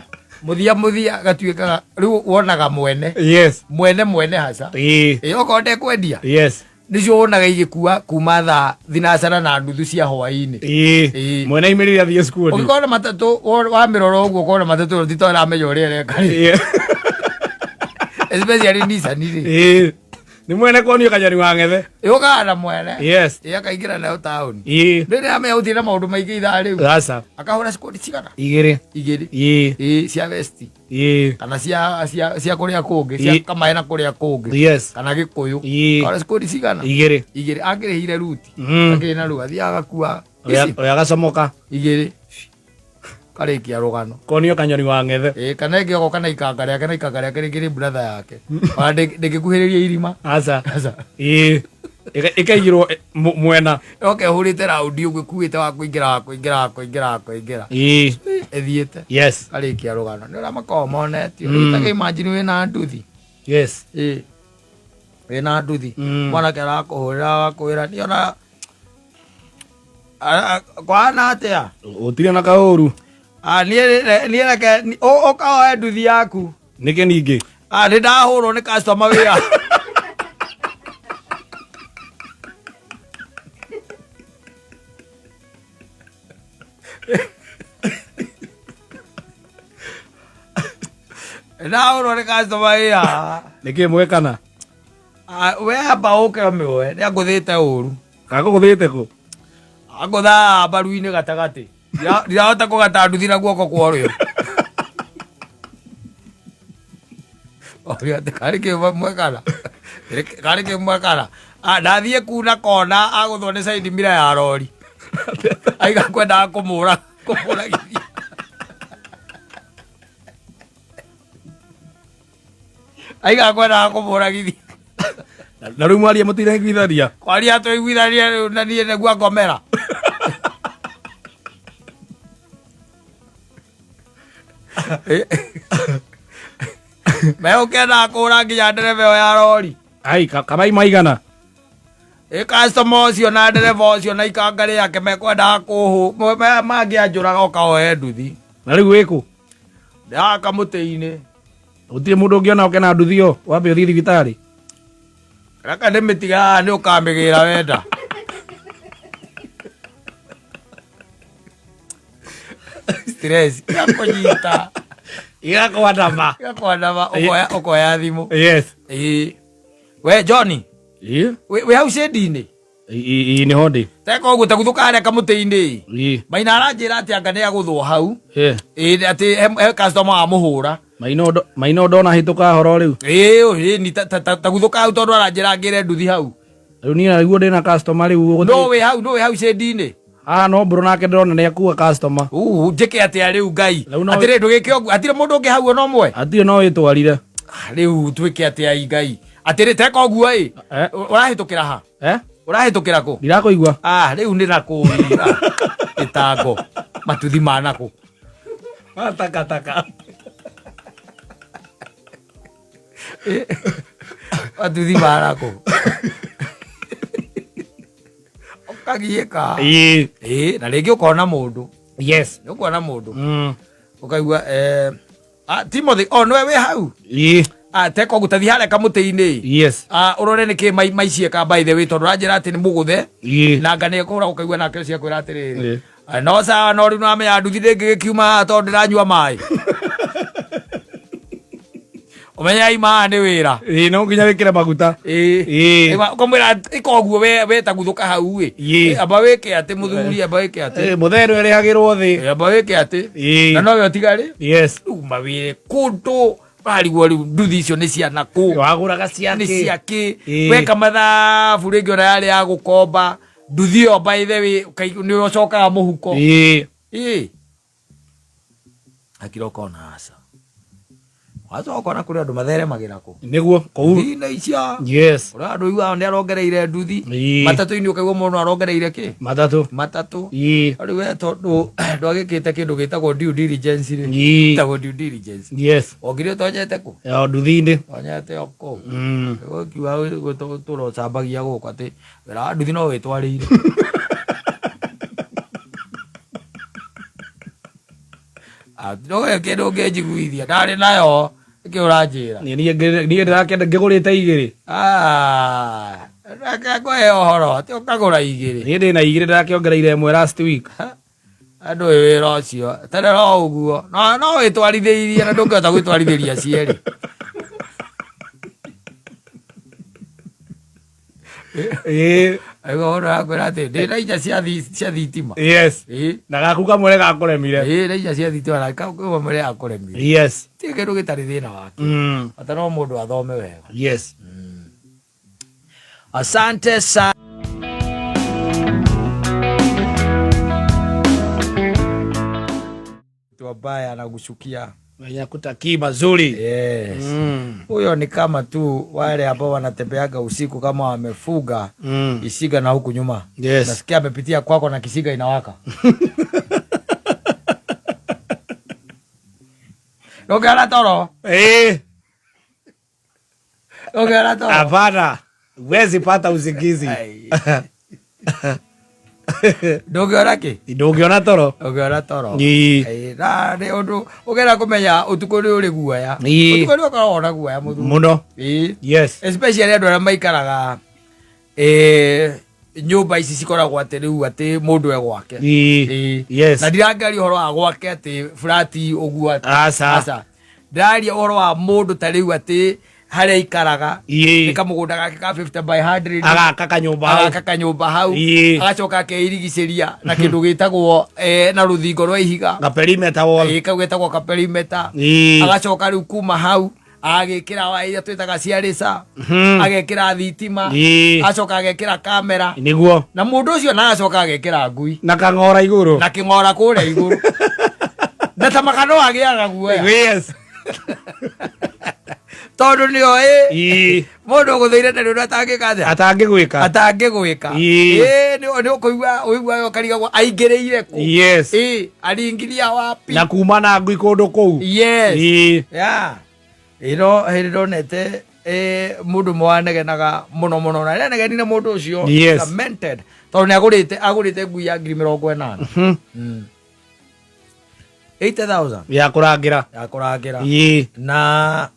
Mũthia mũthia gatuĩkaga rĩu wonaga mwene. Yes. Mwene mwene haca. Ĩĩ. Ĩĩ okorwo ndekwendia. Yes. Nĩcio wonaga igĩkua kuma thaa thinacara na nuthu cia hwaĩ-inĩ. Ĩĩ. Ĩĩ. Mwene aimĩrire athiĩ cukuru. Ũngĩkorwo na matatũ wamĩrora ũguo ũkona matatũ ĩyo ti ta ũramenya ũrĩa ĩreka rĩ. Ĩĩ. Especially Nissan rĩ. Ĩĩ. Nĩ mwene kuonio kanyoni wa ng'ethe. Yũkaga na mwene. Yes. Ĩĩ akaingĩra nayo taũni. Ĩĩ. Rĩrĩa amenya gũtirĩ na maũndũ maingĩ ithaa rĩu. Aca. Akahũra cikũndi cigana? Igĩrĩ. Igĩrĩ. Ĩĩ. Ĩĩ cia vesti. Ĩĩ. Kana cia kũrĩa kũngĩ, cia Ĩĩ. kamaĩ na kũrĩa kũngĩ. Yes. Kana gĩkũyũ. Ĩĩ. Akahũra cikũndi cigana? Igĩrĩ. Igĩrĩ. Angĩrĩhire ruti. Akĩrĩ na rũu athiaga agakua ici. Oya agacomoka. Igĩrĩ. Karĩkia rũgano. Konio kanyoni wa ng'ethe. Ĩĩ kana ĩngĩ ogoka na ikanga rĩake na ikanga rĩake rĩngĩ nĩ brother yake. Ona ndĩngĩkuhĩrĩria irima. Aca. Aca. Ĩĩ. Ĩkaigĩrwo mwena. Yoka ĩhũrĩte raundi ũguo ĩkuĩte wa kũingĩra wa kũingĩra wa kũingĩra wa kũingĩra. Ĩĩ. Ĩthiĩte. Yes. Karĩkia rũgano. Nĩ ũrĩa makoragwo monetio. Rĩu ta imagine wĩna nduthi. Yes. Ĩĩ. Wĩna nduthi. Mwanake arakũhũrĩra agakwĩra niĩ ona kwana atĩa? Gũtirĩ na kaũru. Ah, niĩ reke ũkaoe nduthi yaku. Nĩkĩ ningĩ? Ah, nĩ ndahũrwo nĩ customer wĩra. Ndahũrwo nĩ customer wĩra. Nĩkĩ mwekana? Ah, we amba ũke ũmĩoe, nĩ angũthĩte ũru. Agũgũthĩte kũ? Angũthaa mbaru-inĩ gatagatĩ. Ndirahota kũgata nduthi na guoko kwa ũrĩo. Oria atĩ karĩ kĩ mwekana? Karĩ kĩ mwekana? Ah, ndathiĩ kuna kona agũthwo nĩ side mirror ya rori. Aiga kwendaga kũmũra kũmũragithia. Aiga kwendaga kũmũragithia. Na rĩu mwaria mũtiraiguithania? Kwaria tũiguithania rĩu na niĩ nĩguo ngomera. Megũkendaga kũhũra nginya ndereba ĩyo ya rori. Ai, kamai maigana. Ĩ customer ũcio na ndereba ũcio na ikanga rĩake mekwendaga kũhũ mangĩanjũraga ũkaoe nduthi. Na rĩu wĩkũ? Ndĩraga kamũtĩ-inĩ. Gũtirĩ mũndũ ũngĩona ũke na nduthi ĩyo wambe ũthiĩ thibitarĩ. Reke ndĩmĩtige haha nĩ ũkamĩgĩra wenda. Stress igakũnyita. Igakwandama. Igakwandama ũkoya thimũ. Yes. Ĩĩ. We Johnny. Ĩĩ. Wĩ hau shade-inĩ? Ĩĩ nĩho ndĩ. Teka ũguo ta guthũka harĩa kamũtĩ-inĩ. Ĩĩ. Maina aranjĩra atĩ anga nĩ agũthwo hau. Ĩĩ. Ĩĩ atĩ he customer wamũhũra. Maina ndona hĩtũka horo rĩu. Ĩĩ ĩĩ ni ta guthũka hau tondũ aranjĩra ngĩre nduthi hau. Rĩu niĩ nĩguo ndĩna customer rĩu. No wĩ hau, no wĩ hau shade-inĩ. Haha no mbũrũ nake ndĩrona nĩ akua customer. Uu njĩke atĩa rĩu Ngai. Rĩu no- Atĩrĩ ndũgĩke ũguo. Hatirĩ mũndũ ũngĩ hau ona ũmwe. Hatirĩ no wĩtwarire. Ah, rĩu twĩke atĩa i Ngai. Atĩrĩ teka ũguo ĩ. Ũrahĩtũkĩra ha? Ũrahĩtũkĩra kũ? Ndirakũigua. Ah, rĩu nĩ na kũu. Ĩtango. Matuthi ma nakũ. Matakataka. Matuthi ma nakũ. Ũkagiĩka. Ĩĩ. Ĩĩ, na rĩngĩ ũkona mũndũ. Yes. Nĩ ũkuona mũndũ. Ũkaigua Timothy, oh, nĩwe wĩ hau? Ĩĩ. Ah, teka ũguo tathi harĩa kamũtĩ-inĩ. Yes. Ah, ũrore nĩkĩ maiciĩka by the way tondũ ũranjĩra atĩ nĩ mũgũthe. Ĩĩ. Na anga nĩ ekũhũra ũkaigua nake ũcio akwĩra atĩrĩrĩ. Ĩĩ. "Ah, no sawa no rĩu nĩwamenya nduthi ndĩngĩgĩkiuma haha tondũ ndĩranyua maĩ. Ũmenye aima haha nĩ wĩra. Ĩĩ, no nginya wĩkĩre maguta. Ĩĩ. Ĩĩ. Ĩwa, ũkamwĩra ĩka ũguo we taguthũka hau ĩ. Ĩĩ. Amba wĩke atĩ mũthuri, amba wĩke atĩ. Ĩĩ, mũthee nĩ ũrĩhagĩrwo thĩ. Ĩĩ, amba wĩke atĩ. Ĩĩ. Na nowe ũtigarĩ. Yes. Rĩu mawĩre kũndũ ũrarigwo rĩu nduthi icio nĩ cia nakũ. Wagũraga cia Nĩ kĩ? cia kĩ. Ĩĩ. Weka mathabu rĩngĩ ona yarĩ ya gũkomba. Nduthi ĩyo by the way nĩ ũcokaga mũhuko. Ĩĩ. Ĩĩ. Akira ũkona aca. Wacoka ũkona kũrĩ andũ matheremagĩra kũ. Nĩguo kũu. Nduthi-inĩ icio. Yes. Ũrĩa andũ ũiguaga nĩ arongereire nduthi. Ĩĩ. Matatũ-inĩ ũkaigua mũndũ arongereire kĩ? Matatũ. Matatũ. Ĩĩ. Rĩu we tondũ ndwagĩkĩte kĩndũ gĩtagwo due diligence rĩ. Ĩĩ. Gĩtagwo due diligence. Yes. Wokire ũtonyete kũ? Ya nduthi-inĩ. Tonyete o kũu. Mm. Ũkiuga tũra ũcambagia gũkũ atĩ wĩra wa nduthi no wĩtwarĩire. Ah, ndũĩ kĩndũ ũngĩnjiguithia ndarĩ nayo nĩkĩ ũranjĩra? Niĩ niĩ ndĩrakĩenda ngĩgũrĩte igĩrĩ. Ah, reke ngũhe ũhoro atĩ ũkagũra igĩrĩ. Niĩ ndĩna igĩrĩ ndĩrakĩongereire ĩmwe last week. Andũ ũyũ wĩra ũcio terera o ũguo no no wĩtwarithĩirie na ndũngĩhota gwĩtwarithĩria cierĩ. Ĩĩ. Aigua mũndũ arakwĩra atĩ ndĩna inya cia thitima. Yes. Ĩĩ. Na gaku kamwe gakũremire. Ĩĩ na inya cia thitima na kamwe gakũremire. Yes. Ti kĩndũ gĩtarĩ thĩna wake. Bata no mũndũ athome wega. Yes. Asante sana. Mtu ambaye anakuchukia mwenye kutakii mazuri. Yes. Huyo ni kama tu wale ambao wanatembeaga usiku kama wamefuga isiga na huku nyuma. Yes. Nasikia amepitia kwako na kisiga inawaka. Ndũngĩona toro. Eh. Ndũngĩona toro. Hapana. Huwezi pata usingizi. Ndũngĩona kĩ? Ndũngĩona toro. Ndũngĩona toro. Ĩĩ. Ĩĩ, na nĩ ũndũ ũgera kũmenya ũtukũ nĩ ũrĩ guoya. Ĩĩ. Ũtukũ nĩ ũkoragwo na guoya mũthuri. Mũno. Ĩĩ. Yes. Especially andũ arĩa maikaraga nyũmba ici cikoragwo atĩ rĩu atĩ mũndũ e gwake. Ĩĩ. Ĩĩ. Yes. Na ndirangaria ũhoro wa gwake atĩ burati ũguo atĩ. Aca. Aca. Ndĩraria ũhoro wa mũndũ ta rĩu atĩ harĩa aikaraga. Ĩĩ. Nĩ kamũgũnda gake ka 50 by 100. Agaka kanyũmba hau. Agaka kanyũmba hau. Ĩĩ. Agacoka akeirigicĩria na kĩndũ gĩtagwo na rũthingo rwa ihiga. Ga perimeter wall. Ĩĩ, kau getagwo ka perimeter. Ĩĩ. Agacoka rĩu kuma hau agĩkĩra waya iria twĩtaga cia rĩca. Agekĩra thitima. Ĩĩ. Acoka agekĩra kamera. Nĩguo. Na mũndũ ũcio na agacoka agekĩra ngui. Na kang'ora igũrũ. Na kĩng'ora kũrĩa igũrũ. Na ta makano agĩaga guoya. Yes. Tondũ nĩoĩ. Ĩĩ. Mũndũ ũgũthĩire ndarĩ ũndũ atangĩka atĩa? Atangĩgwĩka. Atangĩgwĩka. Ĩĩ. Ĩĩ, nĩ ũkũigua ũigua ũkarigagwo aingĩrĩire kũ? Yes. Ĩĩ, aringiria wapi? Na kuma na ngui kũndũ kũu. Yes. Ĩĩ. Yeah. Ĩno hĩndĩ ndonete mũndũ ũmwe wanegenaga mũno mũno na nĩanegenire mũndũ ũcio. Yes. Lamented. Tondũ nĩ agũrĩte ngui ya ngiri mĩrongo ĩnana. 80,000. Ya kũrangĩra. Ya kũrangĩra. Ĩĩ. Na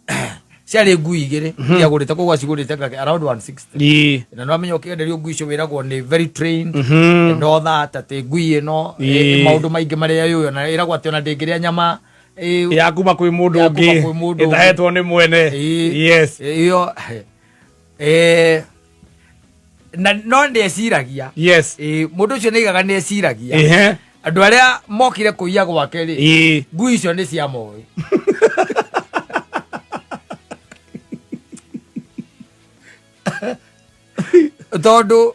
ciarĩ ngui igĩrĩ iria agũrĩte, koguo acigũrĩte ngake around 160. Ĩĩ. Na nĩwamenya ũkĩenderio ngui icio wĩragwo nĩ very trained and all that, atĩ ngui ĩno, Ĩĩ. maũndũ maingĩ marĩa yũĩ, ona ĩragwo atĩ ona ndĩngĩrĩa nyama, Ya kuma kwĩ mũndũ Ya kuma ũngĩ kwĩ mũndũ ũngĩ. ĩtahetwo nĩ mwene. Ĩĩ. Yes. Ĩyo, na no nĩeciragia. Yes. Mũndũ ũcio nĩaigaga nĩeciragia. Ehe. Andũ arĩa mokire kũiya gwake rĩ, Ĩĩ. ngui icio nĩ ciamoĩ. Tondũ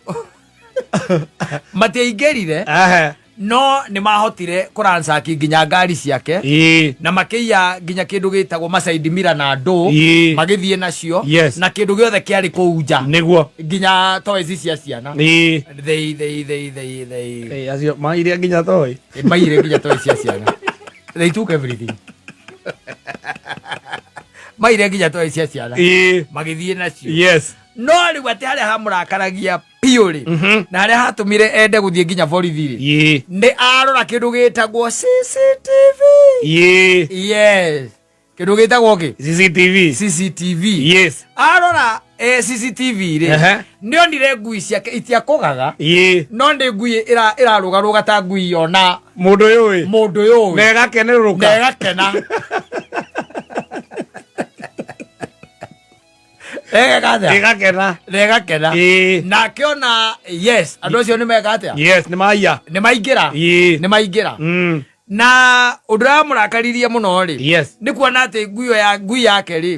matiaingĩrire, Aha. no nĩ mahotire kũransaki nginya ngari ciake. Ĩĩ. Na makĩiya nginya kĩndũ gĩtagwo macaidi mira na ndũ. Ĩĩ. Magĩthiĩ nacio. Yes. Na kĩndũ gĩothe kĩarĩ kũu nja. Nĩguo. Nginya toys cia ciana. Ĩĩ. They. Ĩĩ, acio maire nginya toy. Maire nginya toys cia ciana. They took everything. Maire nginya toys cia ciana. Ĩĩ. Magĩthiĩ nacio. Yes. No rĩu atĩ harĩa hamũrakaragia biũ rĩ, na harĩa hatũmire ende gũthiĩ nginya borithi rĩ, Ĩĩ. nĩ arora kĩndũ gĩtagwo CCTV. Ĩĩ. Yes. Kĩndũ gĩtagwo kĩ? CCTV. CCTV. Yes. Arora CCTV rĩ, nĩ onire ngui ciake itiakũgaga, no nĩ ngui ĩrarũgarũga ta ngui yona Mũndũ ũyũ ĩ. Mũndũ ũyũ Na ĩgakenerũrũka. Na ĩgakena. Ĩgeka atĩa? Ĩgakena. Na ĩgakena. Na akĩona yes, andũ acio nĩ meka atĩa? Yes, nĩ maiya. Nĩ maingĩra. Nĩ maingĩra. Na ũndũ ũrĩa wamũrakaririe mũno rĩ, nĩ kuona atĩ ngui ĩyo ya ngui yake rĩ,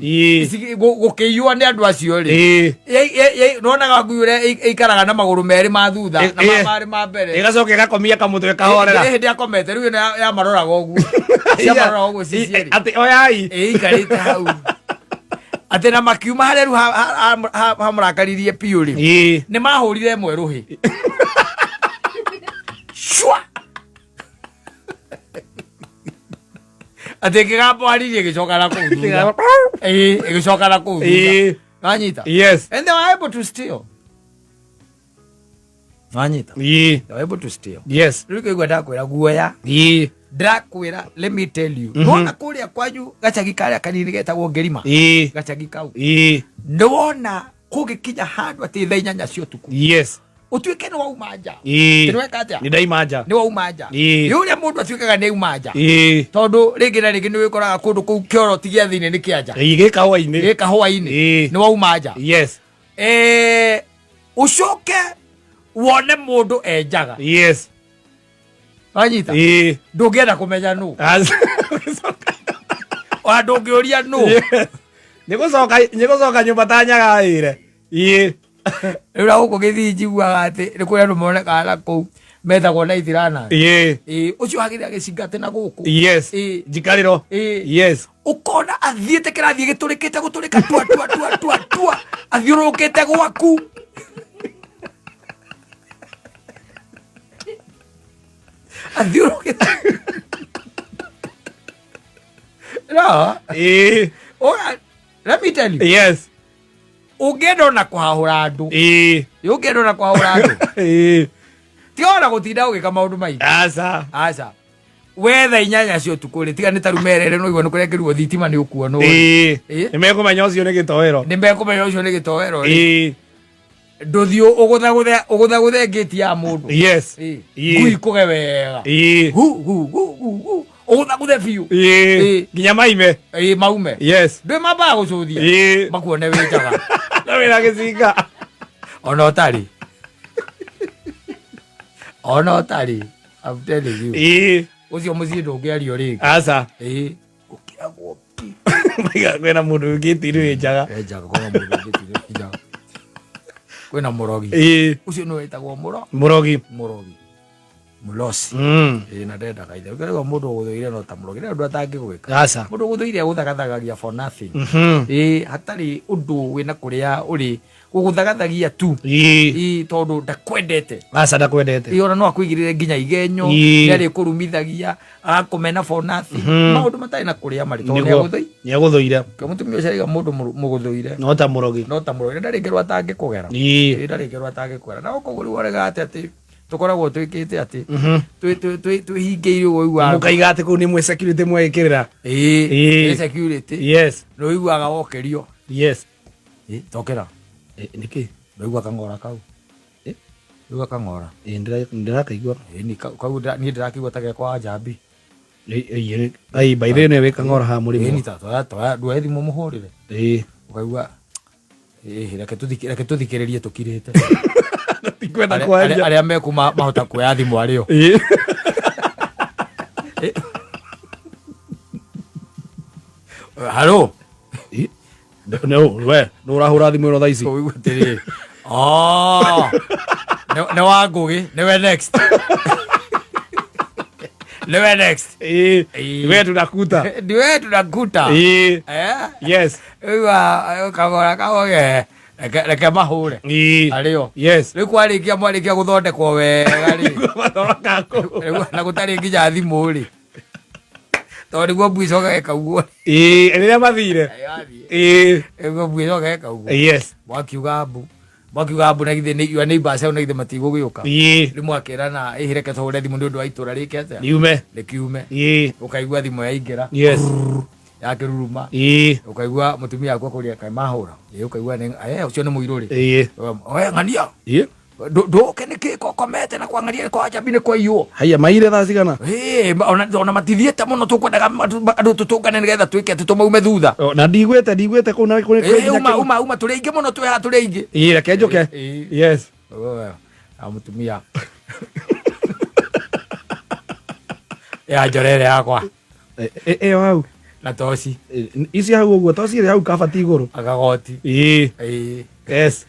gũkĩiywo nĩ andũ acio rĩ, nĩwonaga ngui ũrĩa ĩikaraga na magũrũ merĩ ma thutha na marĩ ma mbere. Ĩgacoka ĩgakomia kamũtwe kahorera. Ĩ hĩndĩ akomete rĩu ĩno yamaroraga ũguo, ciamaroraga ũguo ci cierĩ. Atĩ oyai. Ĩ ikarĩte hau atĩ na makiuma harĩa rĩu hamũrakaririe biũ rĩ, nĩ mahũrire ĩmwe rũhĩ cua atĩ ĩkĩgambo haririe ĩgĩcoka na kũu thutha. Ĩĩ, ĩgĩcoka na kũu thutha. Wanyita? Yes. And they were able to steal. Wanyita? They were able to steal. Yes. Rĩu kĩigua ndakwĩra guoya. Ndĩrakwĩra, let me tell you, nĩwona kũrĩa kwanyu gacagi karĩa kanini getagwo Ngĩrima, gacagi kau, nĩwona kũgĩkinya handũ atĩ thaa 8 cia ũtukũ, ũtuĩke nĩ wauma nja. Nĩ weka atĩa? Nĩ ndaima nja. Nĩ wauma nja. Nĩ ũrĩa mũndũ atuĩkaga nĩ auma nja, tondũ rĩngĩ na rĩngĩ nĩ wĩkoraga kũndũ kũu kĩoro ti gĩa thĩinĩ, nĩ kĩa nja. Ĩĩ, gĩ kahũa-inĩ. Gĩ kahũa-inĩ. Nĩ wauma nja. Ũcoke wone mũndũ enjaga. Wanyita? Ndũngĩenda kũmenya nũ. Ona ndũngĩũria nũ. Nĩ gũcoka nyũmba ta nyaga ĩre. Rĩu na gũkũ gĩthii njiguaga atĩ nĩ kũrĩ andũ monekaga na kũu metagwo na ithirana. Ũcio wagĩrĩra gĩcinga atĩ na gũkũ. Njikarĩro. Ũkona athiĩte kĩrathiĩ gĩtũrĩkĩte gũtũrĩka tua tua tua tua tua athiũrũrũkĩte gwaku. Athiũrũrũkĩte. No. Ora, let me tell you. Ũngĩenda ona kũhahũra andũ. Ũngĩenda ona kũhahũra andũ. Tiga ona gũtinda ũgĩka maũndũ maingĩ. Aca. Aca. We thaa 8 cia ũtukũ rĩ, tiga nĩ ta rumerere no igua nĩ kũrekĩrwo thitima nĩ ũkuonwo. Nĩ mekũmenya ũcio nĩ gĩtoero. Nĩ mekũmenya ũcio nĩ gĩtoero rĩ. Ndũthiĩ ũgũthagũthe ngĩti ya mũndũ. Ngui kũge wega. Hu hu hu hu hu. Ũgũthagũthe biũ. Nginya maime. Maume. Ndũĩ mambaga gũcũthia. Makuone wĩ njaga. Na wĩna gĩcinga. Ona ũtarĩ. Ona ũtarĩ. I'm telling you. Ũcio mũciĩ ndũngĩario rĩngĩ. Aca. Gũkiragwo pi. Kwĩna mũndũ ũngĩtirĩ wĩ njaga. Wĩ njaga, kwĩna mũndũ ũngĩtirĩ wĩ njaga. Kwĩna mũrogi. Ũcio nĩwe wĩtagwo Mũrogi. Mũrogi. Mũlosi. Na ndendaga ithe. Ũkĩrigwo mũndũ ũgũthũire no ta mũrogi. Nĩ ũndũ atangĩgwĩka. Aca. Mũndũ ũgũthũire agũthagathagagia for nothing. Hatarĩ ũndũ wĩna kũrĩa ũrĩ gũgũthagathagia tu. Tondũ ndakwendete. Aca, ndakwendete. Ona no akũigĩrĩre nginya igenyo, nĩ arĩkũrumithagia, agakũmena for nothing. Maũndũ matarĩ na kũrĩa marĩ tondũ nĩ agũthũire. Nĩ agũthũire. Kĩo mũtumia ũcio araiga mũndũ mũgũthũire no ta mũrogi. No ta mũrogi. Ndarĩ ngero atangĩkũgera. Ndarĩ ngero atangĩkũgera. Na koguo rĩu arega atĩ tũkoragwo twĩkĩte atĩ twĩhingĩire ũguo ũiguaga. Mũkaiga atĩ kũu nĩ mwĩ security mwekĩrĩra. Nĩ security. Nĩ ũiguaga wokĩrio. Tokera. Nĩkĩ? Ndũigua kang'ora kau? Ndũigua kang'ora? Ndĩrakaigua. Ni kau niĩ ndĩrakĩigua ta gekwa njambi. Ai, by the way, wĩ kang'ora haha mũrĩmo. Ni ta toya toya nduoe thimũ mũhũrĩre. Ũkaigua, reke tũthikĩrĩrie tũkirĩte. Tikwenda kwaria. Arĩa meku mahota kuoya thimũ arĩo. Halo. No, we, nũ ũrahũra thimũ ĩno thaa ici? Ũigua atĩrĩrĩ. Oh. Nĩ wa Ngũgĩ, nĩwe next. Nĩwe next. We tunakuta. Ndiwe tunakuta. Yes. Ũigua kagora kagoge. Reke mahũre. Arĩo. Rĩu kwarĩkia mwarĩkia gũthondekwo wega rĩ. Rĩu na gũtarĩ nginya thimũ rĩ. Tondũ nĩguo mbui icokaga ĩkaugwo. Rĩrĩa mathire. Nĩguo mbui icokaga ĩkaugwo. Mwakiuga mbu. Mwakiuga mbu na githĩ nĩ your neighbors hau na githĩ matigũgĩũka. Rĩu mwakĩrana, reke tũhũre thimũ nĩ ũndũ wa itũra rĩke atĩa? Riume. Rĩkiume. Ũkaigua thimũ yaingĩra. Ya kĩruruma. Ĩĩ. Ũkaigua mũtumia akwa kũrĩa kaĩ mahũra. Ĩĩ, ũkaigua nĩ ũcio nĩ mũirũrĩ. Ĩĩ. Oe ng'ania. Ĩĩ. Ndũke nĩkĩ kokomete na kwang'ania kwa njambi nĩ kwaiywo. Haiya maire thaa cigana? Ĩĩ, ona matithiĩte mũno, tũkwendaga andũ tũtũngane nĩgetha twĩke atĩ tũmaume thutha. O, na ndigwĩte kũu na kũrĩ Ĩĩ, uma tũrĩ aingĩ mũno, twĩ haha tũrĩ aingĩ. Ĩĩ, reke njũke. Ĩĩ. Yes. Wewe, na mũtumia ya njorere yakwa. Ĩyo hau. Na toci. Ici hau ũguo, toci ĩrĩ hau kabati igũrũ. Agagoti. Ĩĩ. Ĩĩ. Yes.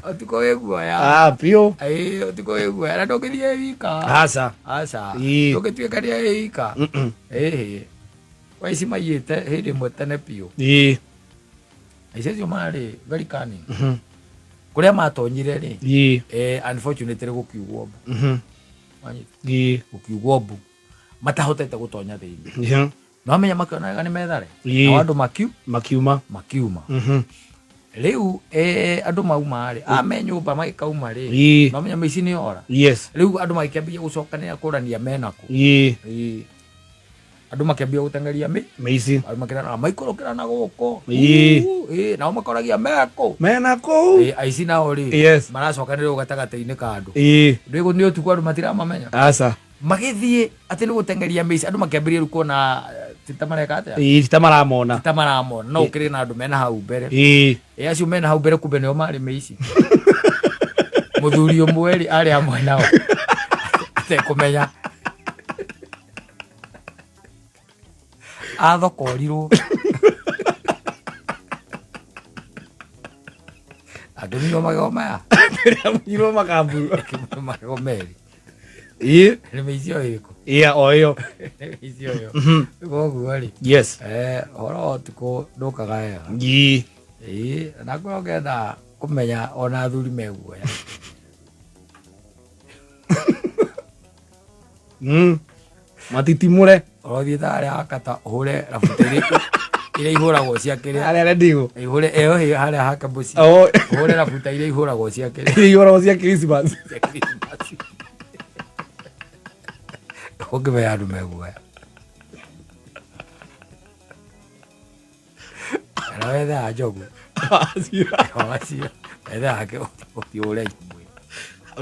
Ũtukũ wĩ guoya. Ah, biũ. Ĩĩ, ũtukũ wĩ guoya na ndũngĩthiĩ wika. Aca. Aca. Ĩĩ. Ndũngĩtuĩka nĩ wika. Ĩĩ. Waici maiyĩte hĩndĩ ĩmwe tene biũ. Ĩĩ. Aici acio marĩ very cunning. Kũrĩa matonyire rĩ. Ĩĩ. Unfortunately gũkiugwo mbu. Wanyita? Ĩĩ. Gũkiugwo mbu. Matahotete gũtonya thĩinĩ. Yeah. No amenya makĩona wega nĩ methare. Ĩĩ. Nao andũ makiuma. Makiuma. Rĩu andũ mauma rĩ, ame nyũmba magĩkauma rĩ. Ĩĩ. No amenya mĩici nĩ ora. Yes. Rĩu andũ magĩkĩambia gũcokanĩra kũrania menako. Ĩĩ. Ĩĩ. Andũ makĩambia gũteng'eria mĩici. Andũ makĩrana maikũrũkĩra na gũkũ. Ĩĩ. Ĩĩ, nao makoragia mekũ. Mena kũu. Ĩĩ, aici nao rĩ. Yes. Maracokanĩrĩrwo gatagatĩ-inĩ ka andũ. Ĩĩ. Rĩu nĩ ũtukũ andũ matiramamenya. Aca. Magĩthiĩ atĩ nĩ gũteng'eria mĩici, andũ makĩambĩrĩria rĩu kuona ti ta mareka atĩa? Ĩĩ, ti ta maramona. Ti ta maramona, no ũkĩrĩ na andũ mena hau mbere. Ĩĩ. Ĩĩ, acio mena hau mbere kumbe nĩo marĩ mĩici. Mũthuri ũmwe rĩ, arĩ hamwe nao. Atekũmenya. Athokorirwo. Akĩmunywo magego maya. Akĩmunywo makamburu. Akĩmunywo magego merĩ. Ĩĩ. Nĩ mĩici o ĩrĩkũ? Ĩĩ, o ĩyo. Nĩ mĩici o ĩyo. Koguo rĩ. Yes. Ũhoro wa ũtukũ ndũkaga wega. Ĩĩ. Ĩĩ, na ngorwo ngĩenda kũmenya ona athuri me guoya. Matitimũre. Ũrothiĩ ta harĩa hakata ũhũre rabuta iria ihũragwo cia kĩrĩa. Harĩa rendigo. Ihũre ĩyo ĩ harĩa hake mũciĩ. Oh. Ũhũre rabuta iria ihũragwo cia kĩrĩa. Iria ihũragwo cia Christmas. Cia Christmas. Ũngĩmenya andũ me guoya. Kana wethaga njogu. Acio. Acio. Wethaga ke ũthiĩ ũre nyamũ ĩyo.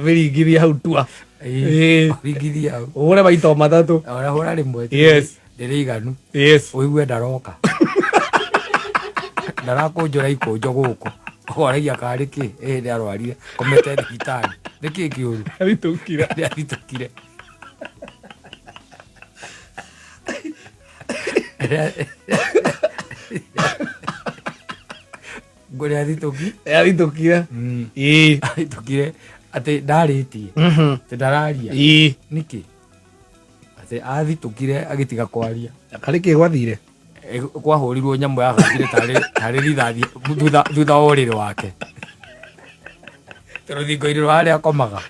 Mĩringithia hau tua. Ĩĩ. Ũringithia hau. Ũhũre maita o matatũ. Ona hũra rĩmwe. Yes. Ndĩrĩiganu. Yes. Ũigue ndaroka. Ndarakũnjũra ikũnjo gũkũ. Ũkoragia karĩ kĩ? Ĩĩ nĩ arwarire. Komete thibitarĩ. Nĩ kĩ kĩũru? Athitũkire. Nĩ athitũkire. Ngũrĩ athitũki. Athitũkire. Ĩĩ. Athitũkire atĩ ndarĩtie. Atĩ ndararia. Ĩĩ. Nĩkĩ? Atĩ athitũkire agĩtiga kwaria. Karĩ kĩ gwathire? Kwahũrirwo nyamũ yahũrire tarĩ rithathi thutha wa ũrĩrĩ wake. Rũthingo-inĩ rwa harĩa akomaga.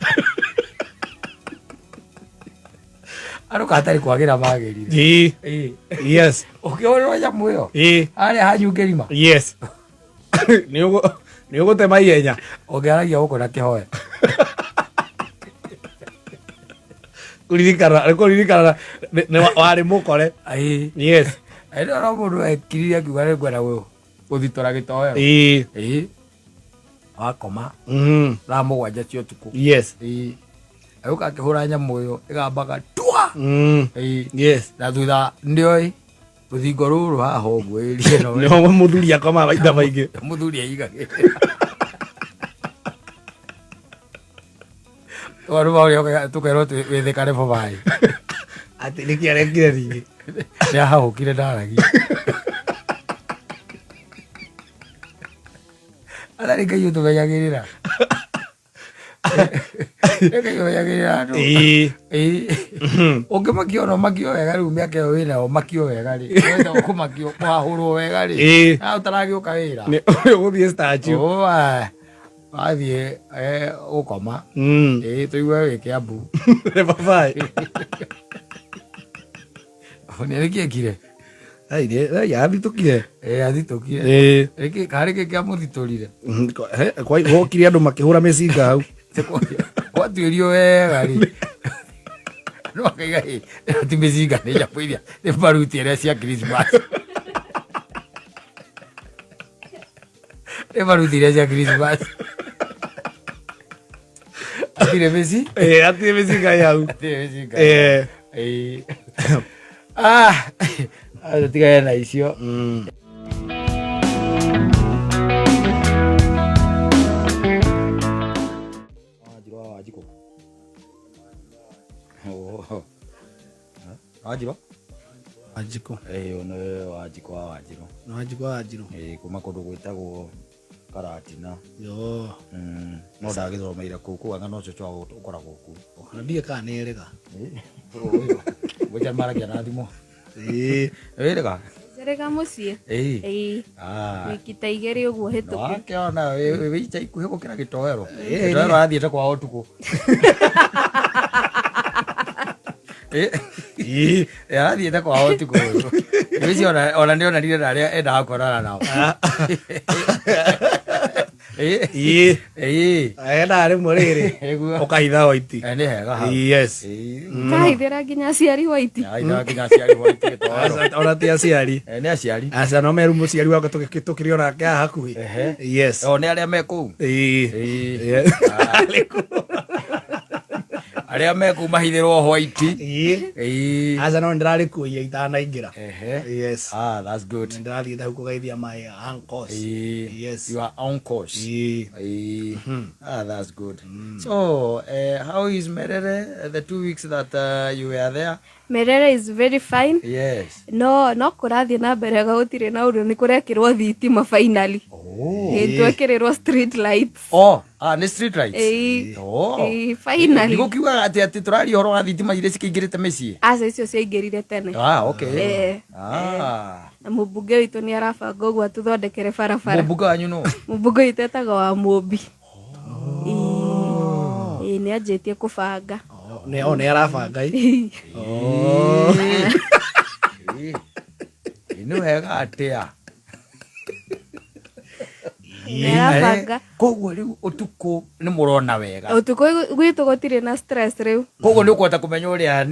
Andũ katarĩ kwagĩra magĩrire. Ĩĩ. Ĩĩ. Yes. Ũkĩhũrĩrwo nyamũ ĩyo. Ĩĩ. Harĩa hanyungĩrima. Yes. Nĩ ũgũtema ihenya. Ũngĩaragia gũkũ na kĩhoya. Kũririkana, nĩ kũririkana nĩ warĩ mũkore. Ĩĩ. Yes. Ĩĩ no mũndũ ekirire akiuga nĩ ngwenda gũthitora gĩtoero. Ĩĩ. Ĩĩ. Wakoma. Thaa 7 cia ũtukũ. Yes. Ĩĩ. Agĩũka akĩhũra nyamũ ĩyo ĩgambaga tua. Ĩĩ. Yes. Na thutha nĩoĩ rũthingo rũrũ haha ũguo ĩria ĩno. Nĩho mũthuri akomaga maita maingĩ. Mũthuri aigagĩrĩra. Tondũ marĩa tũkerwo wĩthĩkane babaĩ. Atĩ nĩkĩ arekire rĩngĩ? Nĩ ahahũkire ndaragia. Atarĩ Ngai ũtũmenyagĩrĩra. Ngai ũmenyagĩrĩra andũ. Ĩĩ. Ĩĩ. Ũngĩmakio ona ũmakio wega rĩu mĩaka ĩyo wĩnayo ũmakio wega rĩ. Wenda kũmakio kũhahũrwo wega rĩ. Ĩĩ. Na ũtaragĩũka wĩra. Nĩ ũgũthiĩ statue. Ũũ, wathiĩ gũkoma. Ĩĩ, tũigue wĩ Kĩambu. Nĩ babaĩ. Nĩ nĩkĩ ekire? Ai, nĩ athitũkire. Ĩĩ, athitũkire. Ĩĩ. Nĩkĩ, karĩ kĩ kĩamũthitũrire? Gwokire andũ makĩhũra mĩcinga hau. Gwatuĩrio wega rĩ. Andũ makaiga ĩ ĩno ti mĩcinga nĩ nyamũ iria nĩ baruti iria cia Christmas. Nĩ baruti iria cia Christmas. Hatirĩ mĩci Eh, hatirĩ mĩcinga ĩ hau. Hatirĩ mĩcinga. Eh. Ĩĩ. Ah, tũtigane na icio. Wanjirũ wa Wanjikũ. Oh. Wanjirũ? Wanjikũ. Ĩĩ ũyũ nĩ Wanjikũ wa Wanjirũ. Nĩ Wanjikũ wa Wanjirũ. Ĩĩ kuma kũndũ gwĩtagwo Karatina. Yo. No ndagĩthomeire kũu, kũu anga no cũcũ wao ũkoragwo kuo. Ona ndiũĩ kana nĩ erĩga. Ngũja maragia na thimũ. Ĩĩ. Wĩrĩga? Njerega mũciĩ. Ĩĩ. Ĩĩ. Ah. Wiki ta igĩrĩ ũguo hĩtũku. Wakĩona wĩ ica ikuhĩ gũkĩra gĩtoero. Gĩtoero athiĩte kwao ũtukũ. Ĩĩ. Arathiĩte kwao ũtukũ. Ũcio ona nĩ onanire na arĩa endaga kuonana nao. Ĩĩ. Ĩĩ. Ĩĩ. Endaga rĩmwe rĩrĩ. Nĩguo. Ũkahitha waiti. Eh, nĩ hega hau. Yes. Ĩĩ. Kahithĩra nginya aciari waiti. Ahithaga nginya aciari waiti gĩtoero. Aca, Ona ti aciari. Eh, nĩ aciari. Aca no meru mũciari wakwa tũkĩrĩ onake haha hakuhĩ. Ehe. Yes. O nĩ arĩa me kũu. Ĩĩ. Ĩĩ. Yes. Arĩa me kũu mahithĩrwo white. Ĩĩ. Ĩĩ. Aca no ndĩrarĩ kuo ia itanaingĩra. Ehe. Yes. Ah, that's good. Ndĩrathiĩte hau kũgeithia my uncles. Ĩĩ. Yes. You are uncles. Ĩĩ. Ĩĩ. Ah, that's good. So, how is Merere the 2 weeks that you were there? Merere is very fine. Yes. No kũrathiĩ na mbere ga gũtirĩ na ũndũ nĩ kũrekĩrwo thitima finally. Oh. Ĩĩ, twekĩrĩrwo street lights. Oh, ah, nĩ street lights. Ĩĩ. Oh. Ĩĩ, finally. Ndigũkiugaga atĩ atĩ tũraria ũhoro wa thitima iria cikĩingĩrĩte mĩciĩ. Aca icio ciaingĩrire tene. Ah, okay. Eh. Ah. Na mũmbunge witũ nĩ arabanga ũguo atũthondekere barabara. Mũmbunge wanyu nũ? Mũmbunge witũ etagwo wa Mũmbi. Ĩĩ, nĩ anjĩtie kũbanga. Oh, nĩ o nĩ arabanga ĩ. Oh. Ĩĩ nĩ wega atĩa? Nĩ arabanga. Koguo rĩu ũtukũ nĩ mũrona wega. Ũtukũ gwitũ gũtirĩ na stress rĩu. Koguo nĩ ũkũhota kũmenya ũrĩa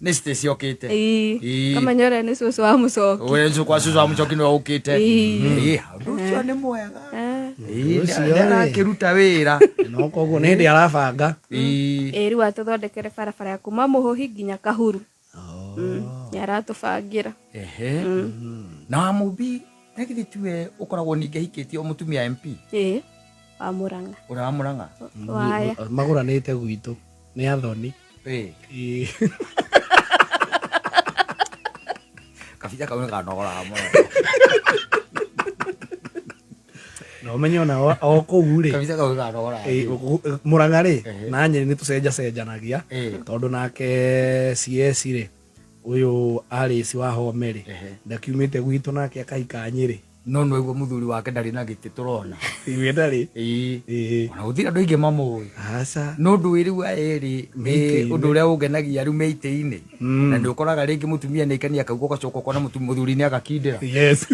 nĩ city ciokĩte. Ĩĩ. Ĩĩ. Kamenya ũrĩa nĩ cũcũ wa mũcoki. Ũrĩa nĩ kwa cũcũ wa mũcoki nĩwe ũkĩte. Ĩĩ. Ĩĩ, ũndũ ũcio nĩ mwega. Eh. Ĩĩ, Ũcio nĩ rĩ. arakĩruta wĩra. No koguo nĩ hĩndĩ arabanga. Ĩĩ. Ĩĩ, rĩu atũthondekere barabara ya kuma Mũhũhi nginya Kahuru. Nĩ aratũbangĩra. Ehe. Na wa Mũmbi na githĩ tiwe ũkoragwo ningĩ ahikĩtie o mũtumia MP Ĩĩ, wa Mũrang'a. ũrĩa wa Mũrang'a? Waya. Magũranĩte gwitũ. Nĩ athoni. Ĩĩ. Ĩĩ. Kabica kau nĩ kanogoraga mũno. Na ũmenye ona o kũu rĩ. Kabica kau nĩ kanogoraga. Ĩĩ, Mũrang'a rĩ na Nyeri nĩ tũcenjacenjanagia Ĩĩ. tondũ nake CS rĩ ũyũ Alice wa Home rĩ Ehe. ndakiumĩte gwitũ nake akahika Nyĩrĩ. No no iguo mũthuri wake ndarĩ na gĩtĩ tũrona. Iwe ndarĩ. Ĩĩ. Ĩĩ. Ona gũtirĩ andũ aingĩ mamũĩ. Aca. No ũndũ wĩ rĩu aya erĩ Meitĩ-inĩ. ũndũ ũrĩa ũngenagia rĩu meitĩ-inĩ. Na nĩ ũkoraga rĩngĩ mũtumia nĩ aikania akauga ũgacoka ũkona mũthuri nĩ agakindĩra. Yes.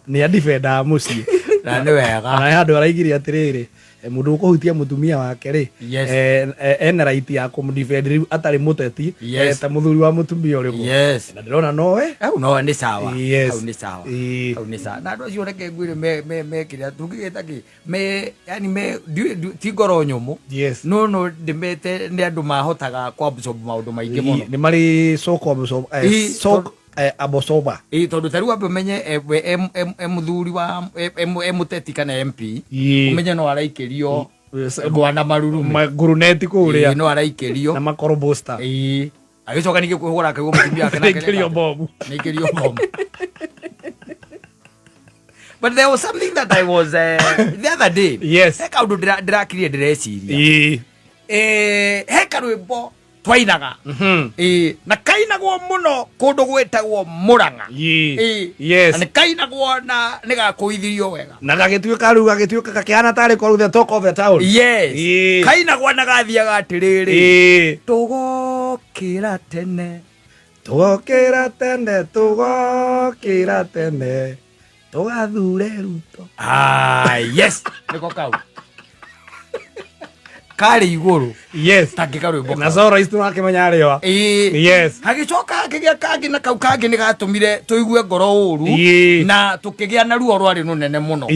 Nĩ andifendaga mũciĩ. Na nĩ wega. Ona he handũ araigire atĩrĩrĩ mũndũ ũkũhutia mũtumia wake rĩ Yes. ena right ya kũmũdefend rĩu atarĩ mũteti Yes. ta mũthuri wa mũtumia ũrĩkũ. Yes. Na ndĩrona nowe. Hau no nĩ sawa. Yes. Hau nĩ sawa. Ĩĩ. Hau nĩ sawa. Na andũ acio reke ngwĩre me kĩrĩa tũngĩgĩta kĩ me yani me ti ngoro nyũmũ. Yes. No ndĩmete nĩ andũ mahotaga kũ absorb maũndũ maingĩ mũno. Nĩ marĩ soko absorb Ĩĩ, sok absorber. Ĩĩ tondũ ta rĩu ambe ũmenye we e mũthuri wa e mũteti kana MP Ĩĩ. ũmenye no araikĩrio ngwa na marurume. Nguruneti kũrĩa Ĩĩ, no araikĩrio. na makoro booster. Ĩĩ. Agĩcoka ningĩ kwĩhũra akaigua mũtumia wake nake Nĩaikĩrio bomu. Nĩaikĩrio bomu. But there was something that I was the other day. Yes. He kaũndũ ndĩrakirie ndĩreciria. Ĩĩ. He karwĩmbo twainaga. Ĩĩ, na kainagwo mũno kũndũ gwĩtagwo Mũrang'a. Ĩĩ. Ĩĩ. Yes. Na nĩ kainagwo na nĩ gakũithirio wega. Na gagĩtuĩka rĩu gagĩtuĩka gakĩhana tarĩ korwo the talk of the town. Yes. Ĩĩ. Kainagwo na gathiaga atĩrĩrĩ. Ĩĩ. Tũgokĩra tene. Tũgokĩra tene, tũgokĩra tene. Tũgathure Ruto. Ah, yes, nĩko kau karĩ igũrũ. Yes. Tangĩ karwĩmbo Na soloist nĩwakĩmenya arĩwa. Ĩĩ. Yes. Hagĩcoka hakĩgĩa kangĩ, na kau kangĩ nĩ gatũmire tũigue ngoro ũru na tũkĩgĩa na ruo rwarĩ rũnene mũno.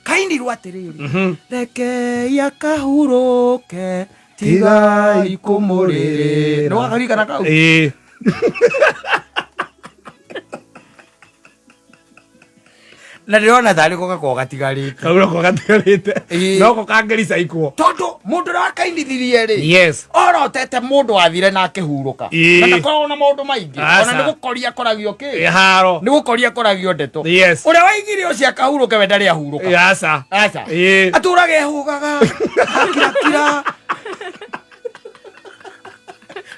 Kainirwo atĩrĩrĩ, rekei akahurũke, tigai kũmũrĩrĩra. Nĩ wakaririkana kau? Ĩĩ. Na ndĩrona tarĩ ko gakoragwo gatigarĩte. Kau noko gatigarĩte. Ĩĩ. Noko kangĩricaikwo. Tondũ mũndũ ũrĩa wakainithirie rĩ, orotete mũndũ wathire na akĩhurũka, na ndakoragwo na maũndũ maingĩ. Aca. Ona nĩ gũkoria akoragio kĩ. Haro. Nĩ gũkoria akoragio ndeto. Ũrĩa waigire ũcio akahurũke, we ndarĩ ahurũka. Aca. Aca. Ĩĩ. Atũraga ehũgaga akirakira,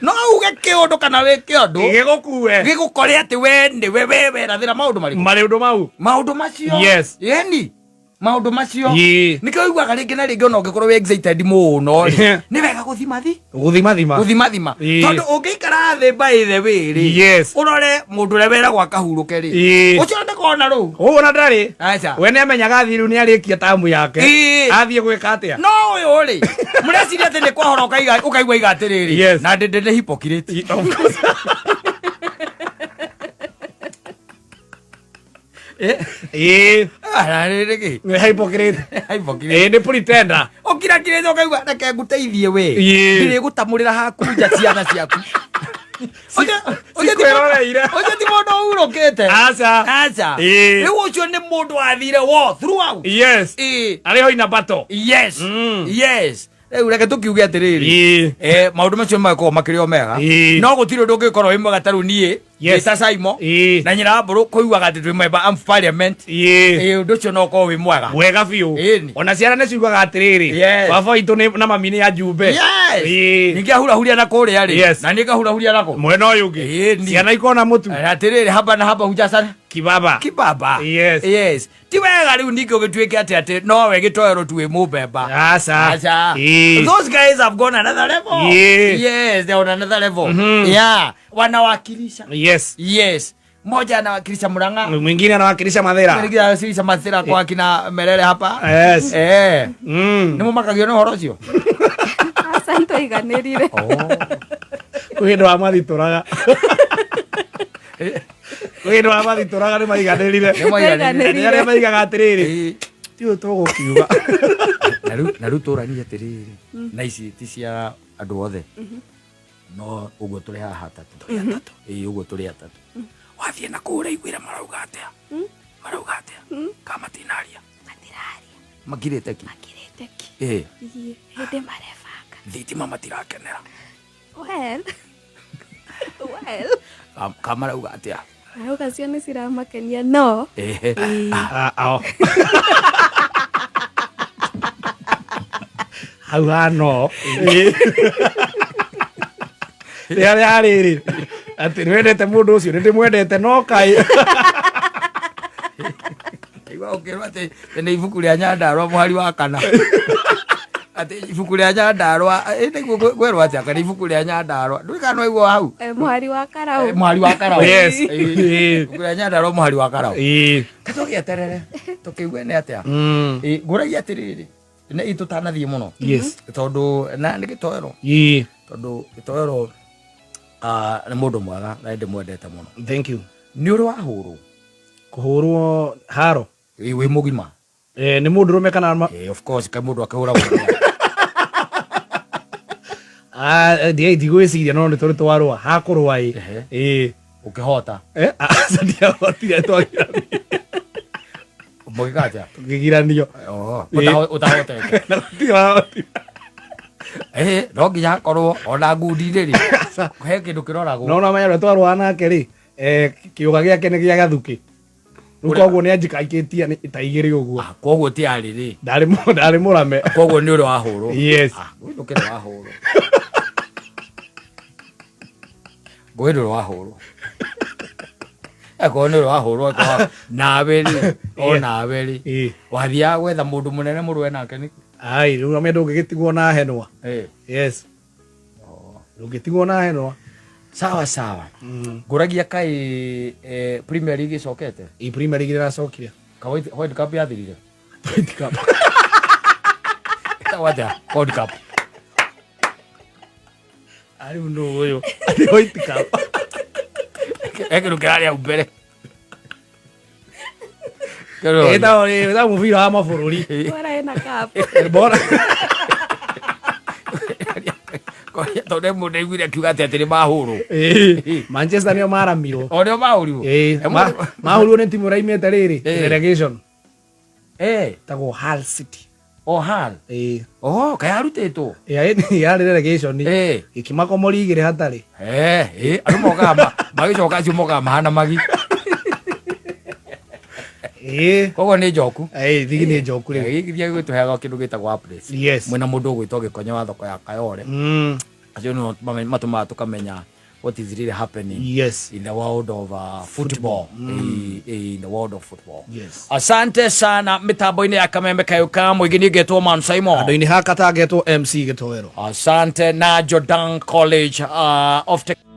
no uge kĩũndũ kana wĩke ũndũ gĩgũkue, gĩgũkore atĩ we nĩwe we werathĩra maũndũ marĩkũ. Maũndũ mau. Maũndũ macio. Yeni maũndũ macio. Nĩkĩo ũiguaga rĩngĩ na rĩngĩ, ona ũngĩkorwo wĩ excited mũno rĩ, nĩ wega gũthima thi. Gũthima thima. Gũthima thima. Tondũ ũngĩikara thĩ by the way rĩ, ũrore mũndũ ũrĩa weragwo akahurũke rĩ, ũcio ndakona rũu. Ũguo na ndarĩ. Aca. We nĩ amenyaga athiĩ rĩu nĩ arĩkia tamu yake. Athiĩ gwĩka atĩa? No ũyũ rĩ, mũreciria atĩ nĩ kwahora ũkaigua iga atĩrĩrĩ, na ndĩ ndĩ hypocrite. Of course. Ĩĩ. Ararĩrĩ kĩ? Nĩ hypocrite. Hypocrite. Ĩĩ, nĩ pretender. Ũkirakirĩte ũkaigua reke ngũteithie we. Ndĩrĩgũtamũrĩra haku nja ciana ciaku. Ũcio ti Cikwĩroreire. Ũcio ti mũndũ ũhurũkĩte. Aca. Aca. Rĩu ũcio nĩ mũndũ wathire wo throughout. Arĩ ho ina battle. Yes. Rĩu reke tũkiuge atĩrĩrĩ, maũndũ macio nĩ magĩkoragwo makĩrĩ o mega, no gũtirĩ ũndũ ũngĩkorwo wĩ mwega ta rĩu niĩ ta Saimo na nyina wa mbũrũ kũiguaga atĩ twĩ member of parliament. Ũndũ ũcio no ũkorwo wĩ mwega. Wega biũ. Ĩni. Ona ciana nĩ ciugaga atĩrĩrĩ, baba witũ na mami nĩ ajumbe. Ningĩ ahurahuria na kũrĩa rĩ, na niĩ ngahurahuria nako mwena ũyũ ũngĩ. Ciana ikona mũtu. Atĩrĩrĩ, haba na haba hujasana kibaba. Kibaba. Yes. Ti wega rĩu ningĩ ũgĩtuĩke atĩ nowe gĩtoero tu wĩ mũmbemba. Aca. Aca. Those guys have gone another level. Yes, they're on another level. Yeah, wanawakilisha. Yes, mmoja anawakilisha Murang'a, Mwingine anawakilisha Mathira. Mwingine anawakilisha Mathira kwa kina Merere hapa. Nĩ mũmakagio nĩ ũhoro ũcio? Aca, nĩtwaiganĩrire. Kwĩ hĩndĩ wa mathitũraga. Kwĩ hĩndĩ wa mathitũraga, nĩ maiganĩrire. Nĩ maiganĩrire. Nĩ arĩa maigaga atĩrĩrĩ, ti ũyũ tũgũkiuga. Na rĩu tũranie atĩrĩrĩ, na ici ti cia andũ othe, no ũguo tũrĩ haha atatũ. Ĩĩ, ũguo tũrĩ atatũ, wathiĩ na kũrĩa iguĩra marauga atĩa? Marauga atĩa ka matinaria? Matiraria. Makirĩte ki. Makirĩte ki. Ĩĩ, hĩndĩ marebanga. Thitima matirakenera? Well, well. Ka marauga atĩa? Marauga cio nĩ ciramakenia, no Ĩĩ. Ah, ao. Hau hano rĩrĩa rĩarĩrĩ atĩ nĩ wendete mũndũ ũcio, nĩ ndĩmwendete, no kaĩ. Igua ũkĩrwo atĩ nĩ ibuku rĩa Nyandarũa mũhari wa kana, atĩ ibuku rĩa Nyandarũa, nĩguo ngwerwo atĩa, kana ibuku rĩa Nyandarũa, ndũĩ kana waigua hau? Mũhari wa Karau. Mũhari wa Karau. Yes. Ibuku rĩa Nyandarũa mũhari wa Karau. Katũgĩeterere tũkĩigue nĩ atĩa. Ngũragia atĩrĩrĩ, nĩ tũtanathiĩ mũno, tondũ na nĩ gĩtoero, tondũ gĩtoero, ah, nĩ mũndũ mwega na nĩ ndĩmwendete mũno. Thank you. Nĩ ũrĩ wahũrwo? Kũhũrwo haro? Wĩ mũgima. Nĩ mũndũ rũme kana Of course, kaĩ mũndũ akĩhũragwo? Ah, ndigwĩciria, no nĩ tũrĩ twarũa hakũrũa ĩ. Ĩĩ. Ũkĩhota? Aca, ndiahotire, twagiranio. Mũgĩka atĩa? Tũkĩgiranio. Oh, ũtahotete? Na gũtirĩ wahotire. No nginya hakorwo ona ngundi-inĩ rĩ, he kĩndũ kĩroragwo. No namenya ũrĩa twarũaga nake rĩ, kĩũga gĩake nĩ gĩa gathukĩ, rĩu koguo nĩ anjikaikĩtie ta igĩrĩ ũguo. Ah, koguo ti arĩ rĩ. Ndarĩ mũrame. Koguo nĩ ũrĩ wahũrwo? Yes. Ah, ngũĩ ndũkĩrĩ wahũrwo, ngũĩ ndũrĩ wahũrwo. Akorwo nĩ ũrĩ wahũrwo, akorwo nawe rĩ, o nawe rĩ, wathiaga gwetha mũndũ mũnene mũrũe nake nĩkĩ? Ai, rĩu namenya ndũngĩgĩtigwo na henwa. Yes, ndũngĩtigwo na henwa. Sawa sawa. Ngũragia kaĩ, Premier League ĩcokete? Ĩ, Premier League ĩracokire. Ka White Cup yathirire. White Cup. Ĩtagwo atĩa? World Cup. Arĩ nũ ũyũ? Arĩ White Cup. He kĩndũ kĩrarĩ hau mbere. Kĩrĩa- Ĩtagwo ĩtagwo mũbira wa mabũrũri. Bora ĩna cup. Bora. Tondũ nĩ mũndũ aiguire akiuga atĩ atĩ nĩ mahũrwo. Ĩĩ. Manchester nĩo maramirwo. O nĩo mahũrirwo. Ĩĩ. Eh, mũndũ- Mahũrirwo nĩ timu ĩraimĩte rĩrĩ. Ĩĩ. Relegation. Eh, Ĩtagwo Hull City. o Hull. Ĩĩ. Oh, kaĩ arutĩtwo. Yarĩ relegation. Ĩĩ. Ĩkĩmakomori igĩrĩ hatarĩ. Eh, eh, andũ mokaga magĩcoka acio mokaga mahana magi. Ĩĩ. Koguo nĩ njoku. Ĩĩ, thigi nĩ njoku rĩu. Gĩkĩ gĩtũheaga kĩndũ gĩtagwo updates. Yes. Mwĩna mũndũ ũgwĩtwo Gĩkonyo wa thoko ya Kayole. Acio nĩo matũmaga tũkamenya what is really happening Yes. in the world of football. In the world of football. Yes. Asante sana mitambo-inĩ ya kameme kayo ka mũingĩ niĩ ngetwo Man Simon. Andũ-inĩ haka tangetwo MC Gĩtoero. Asante na Jordan College of Technology.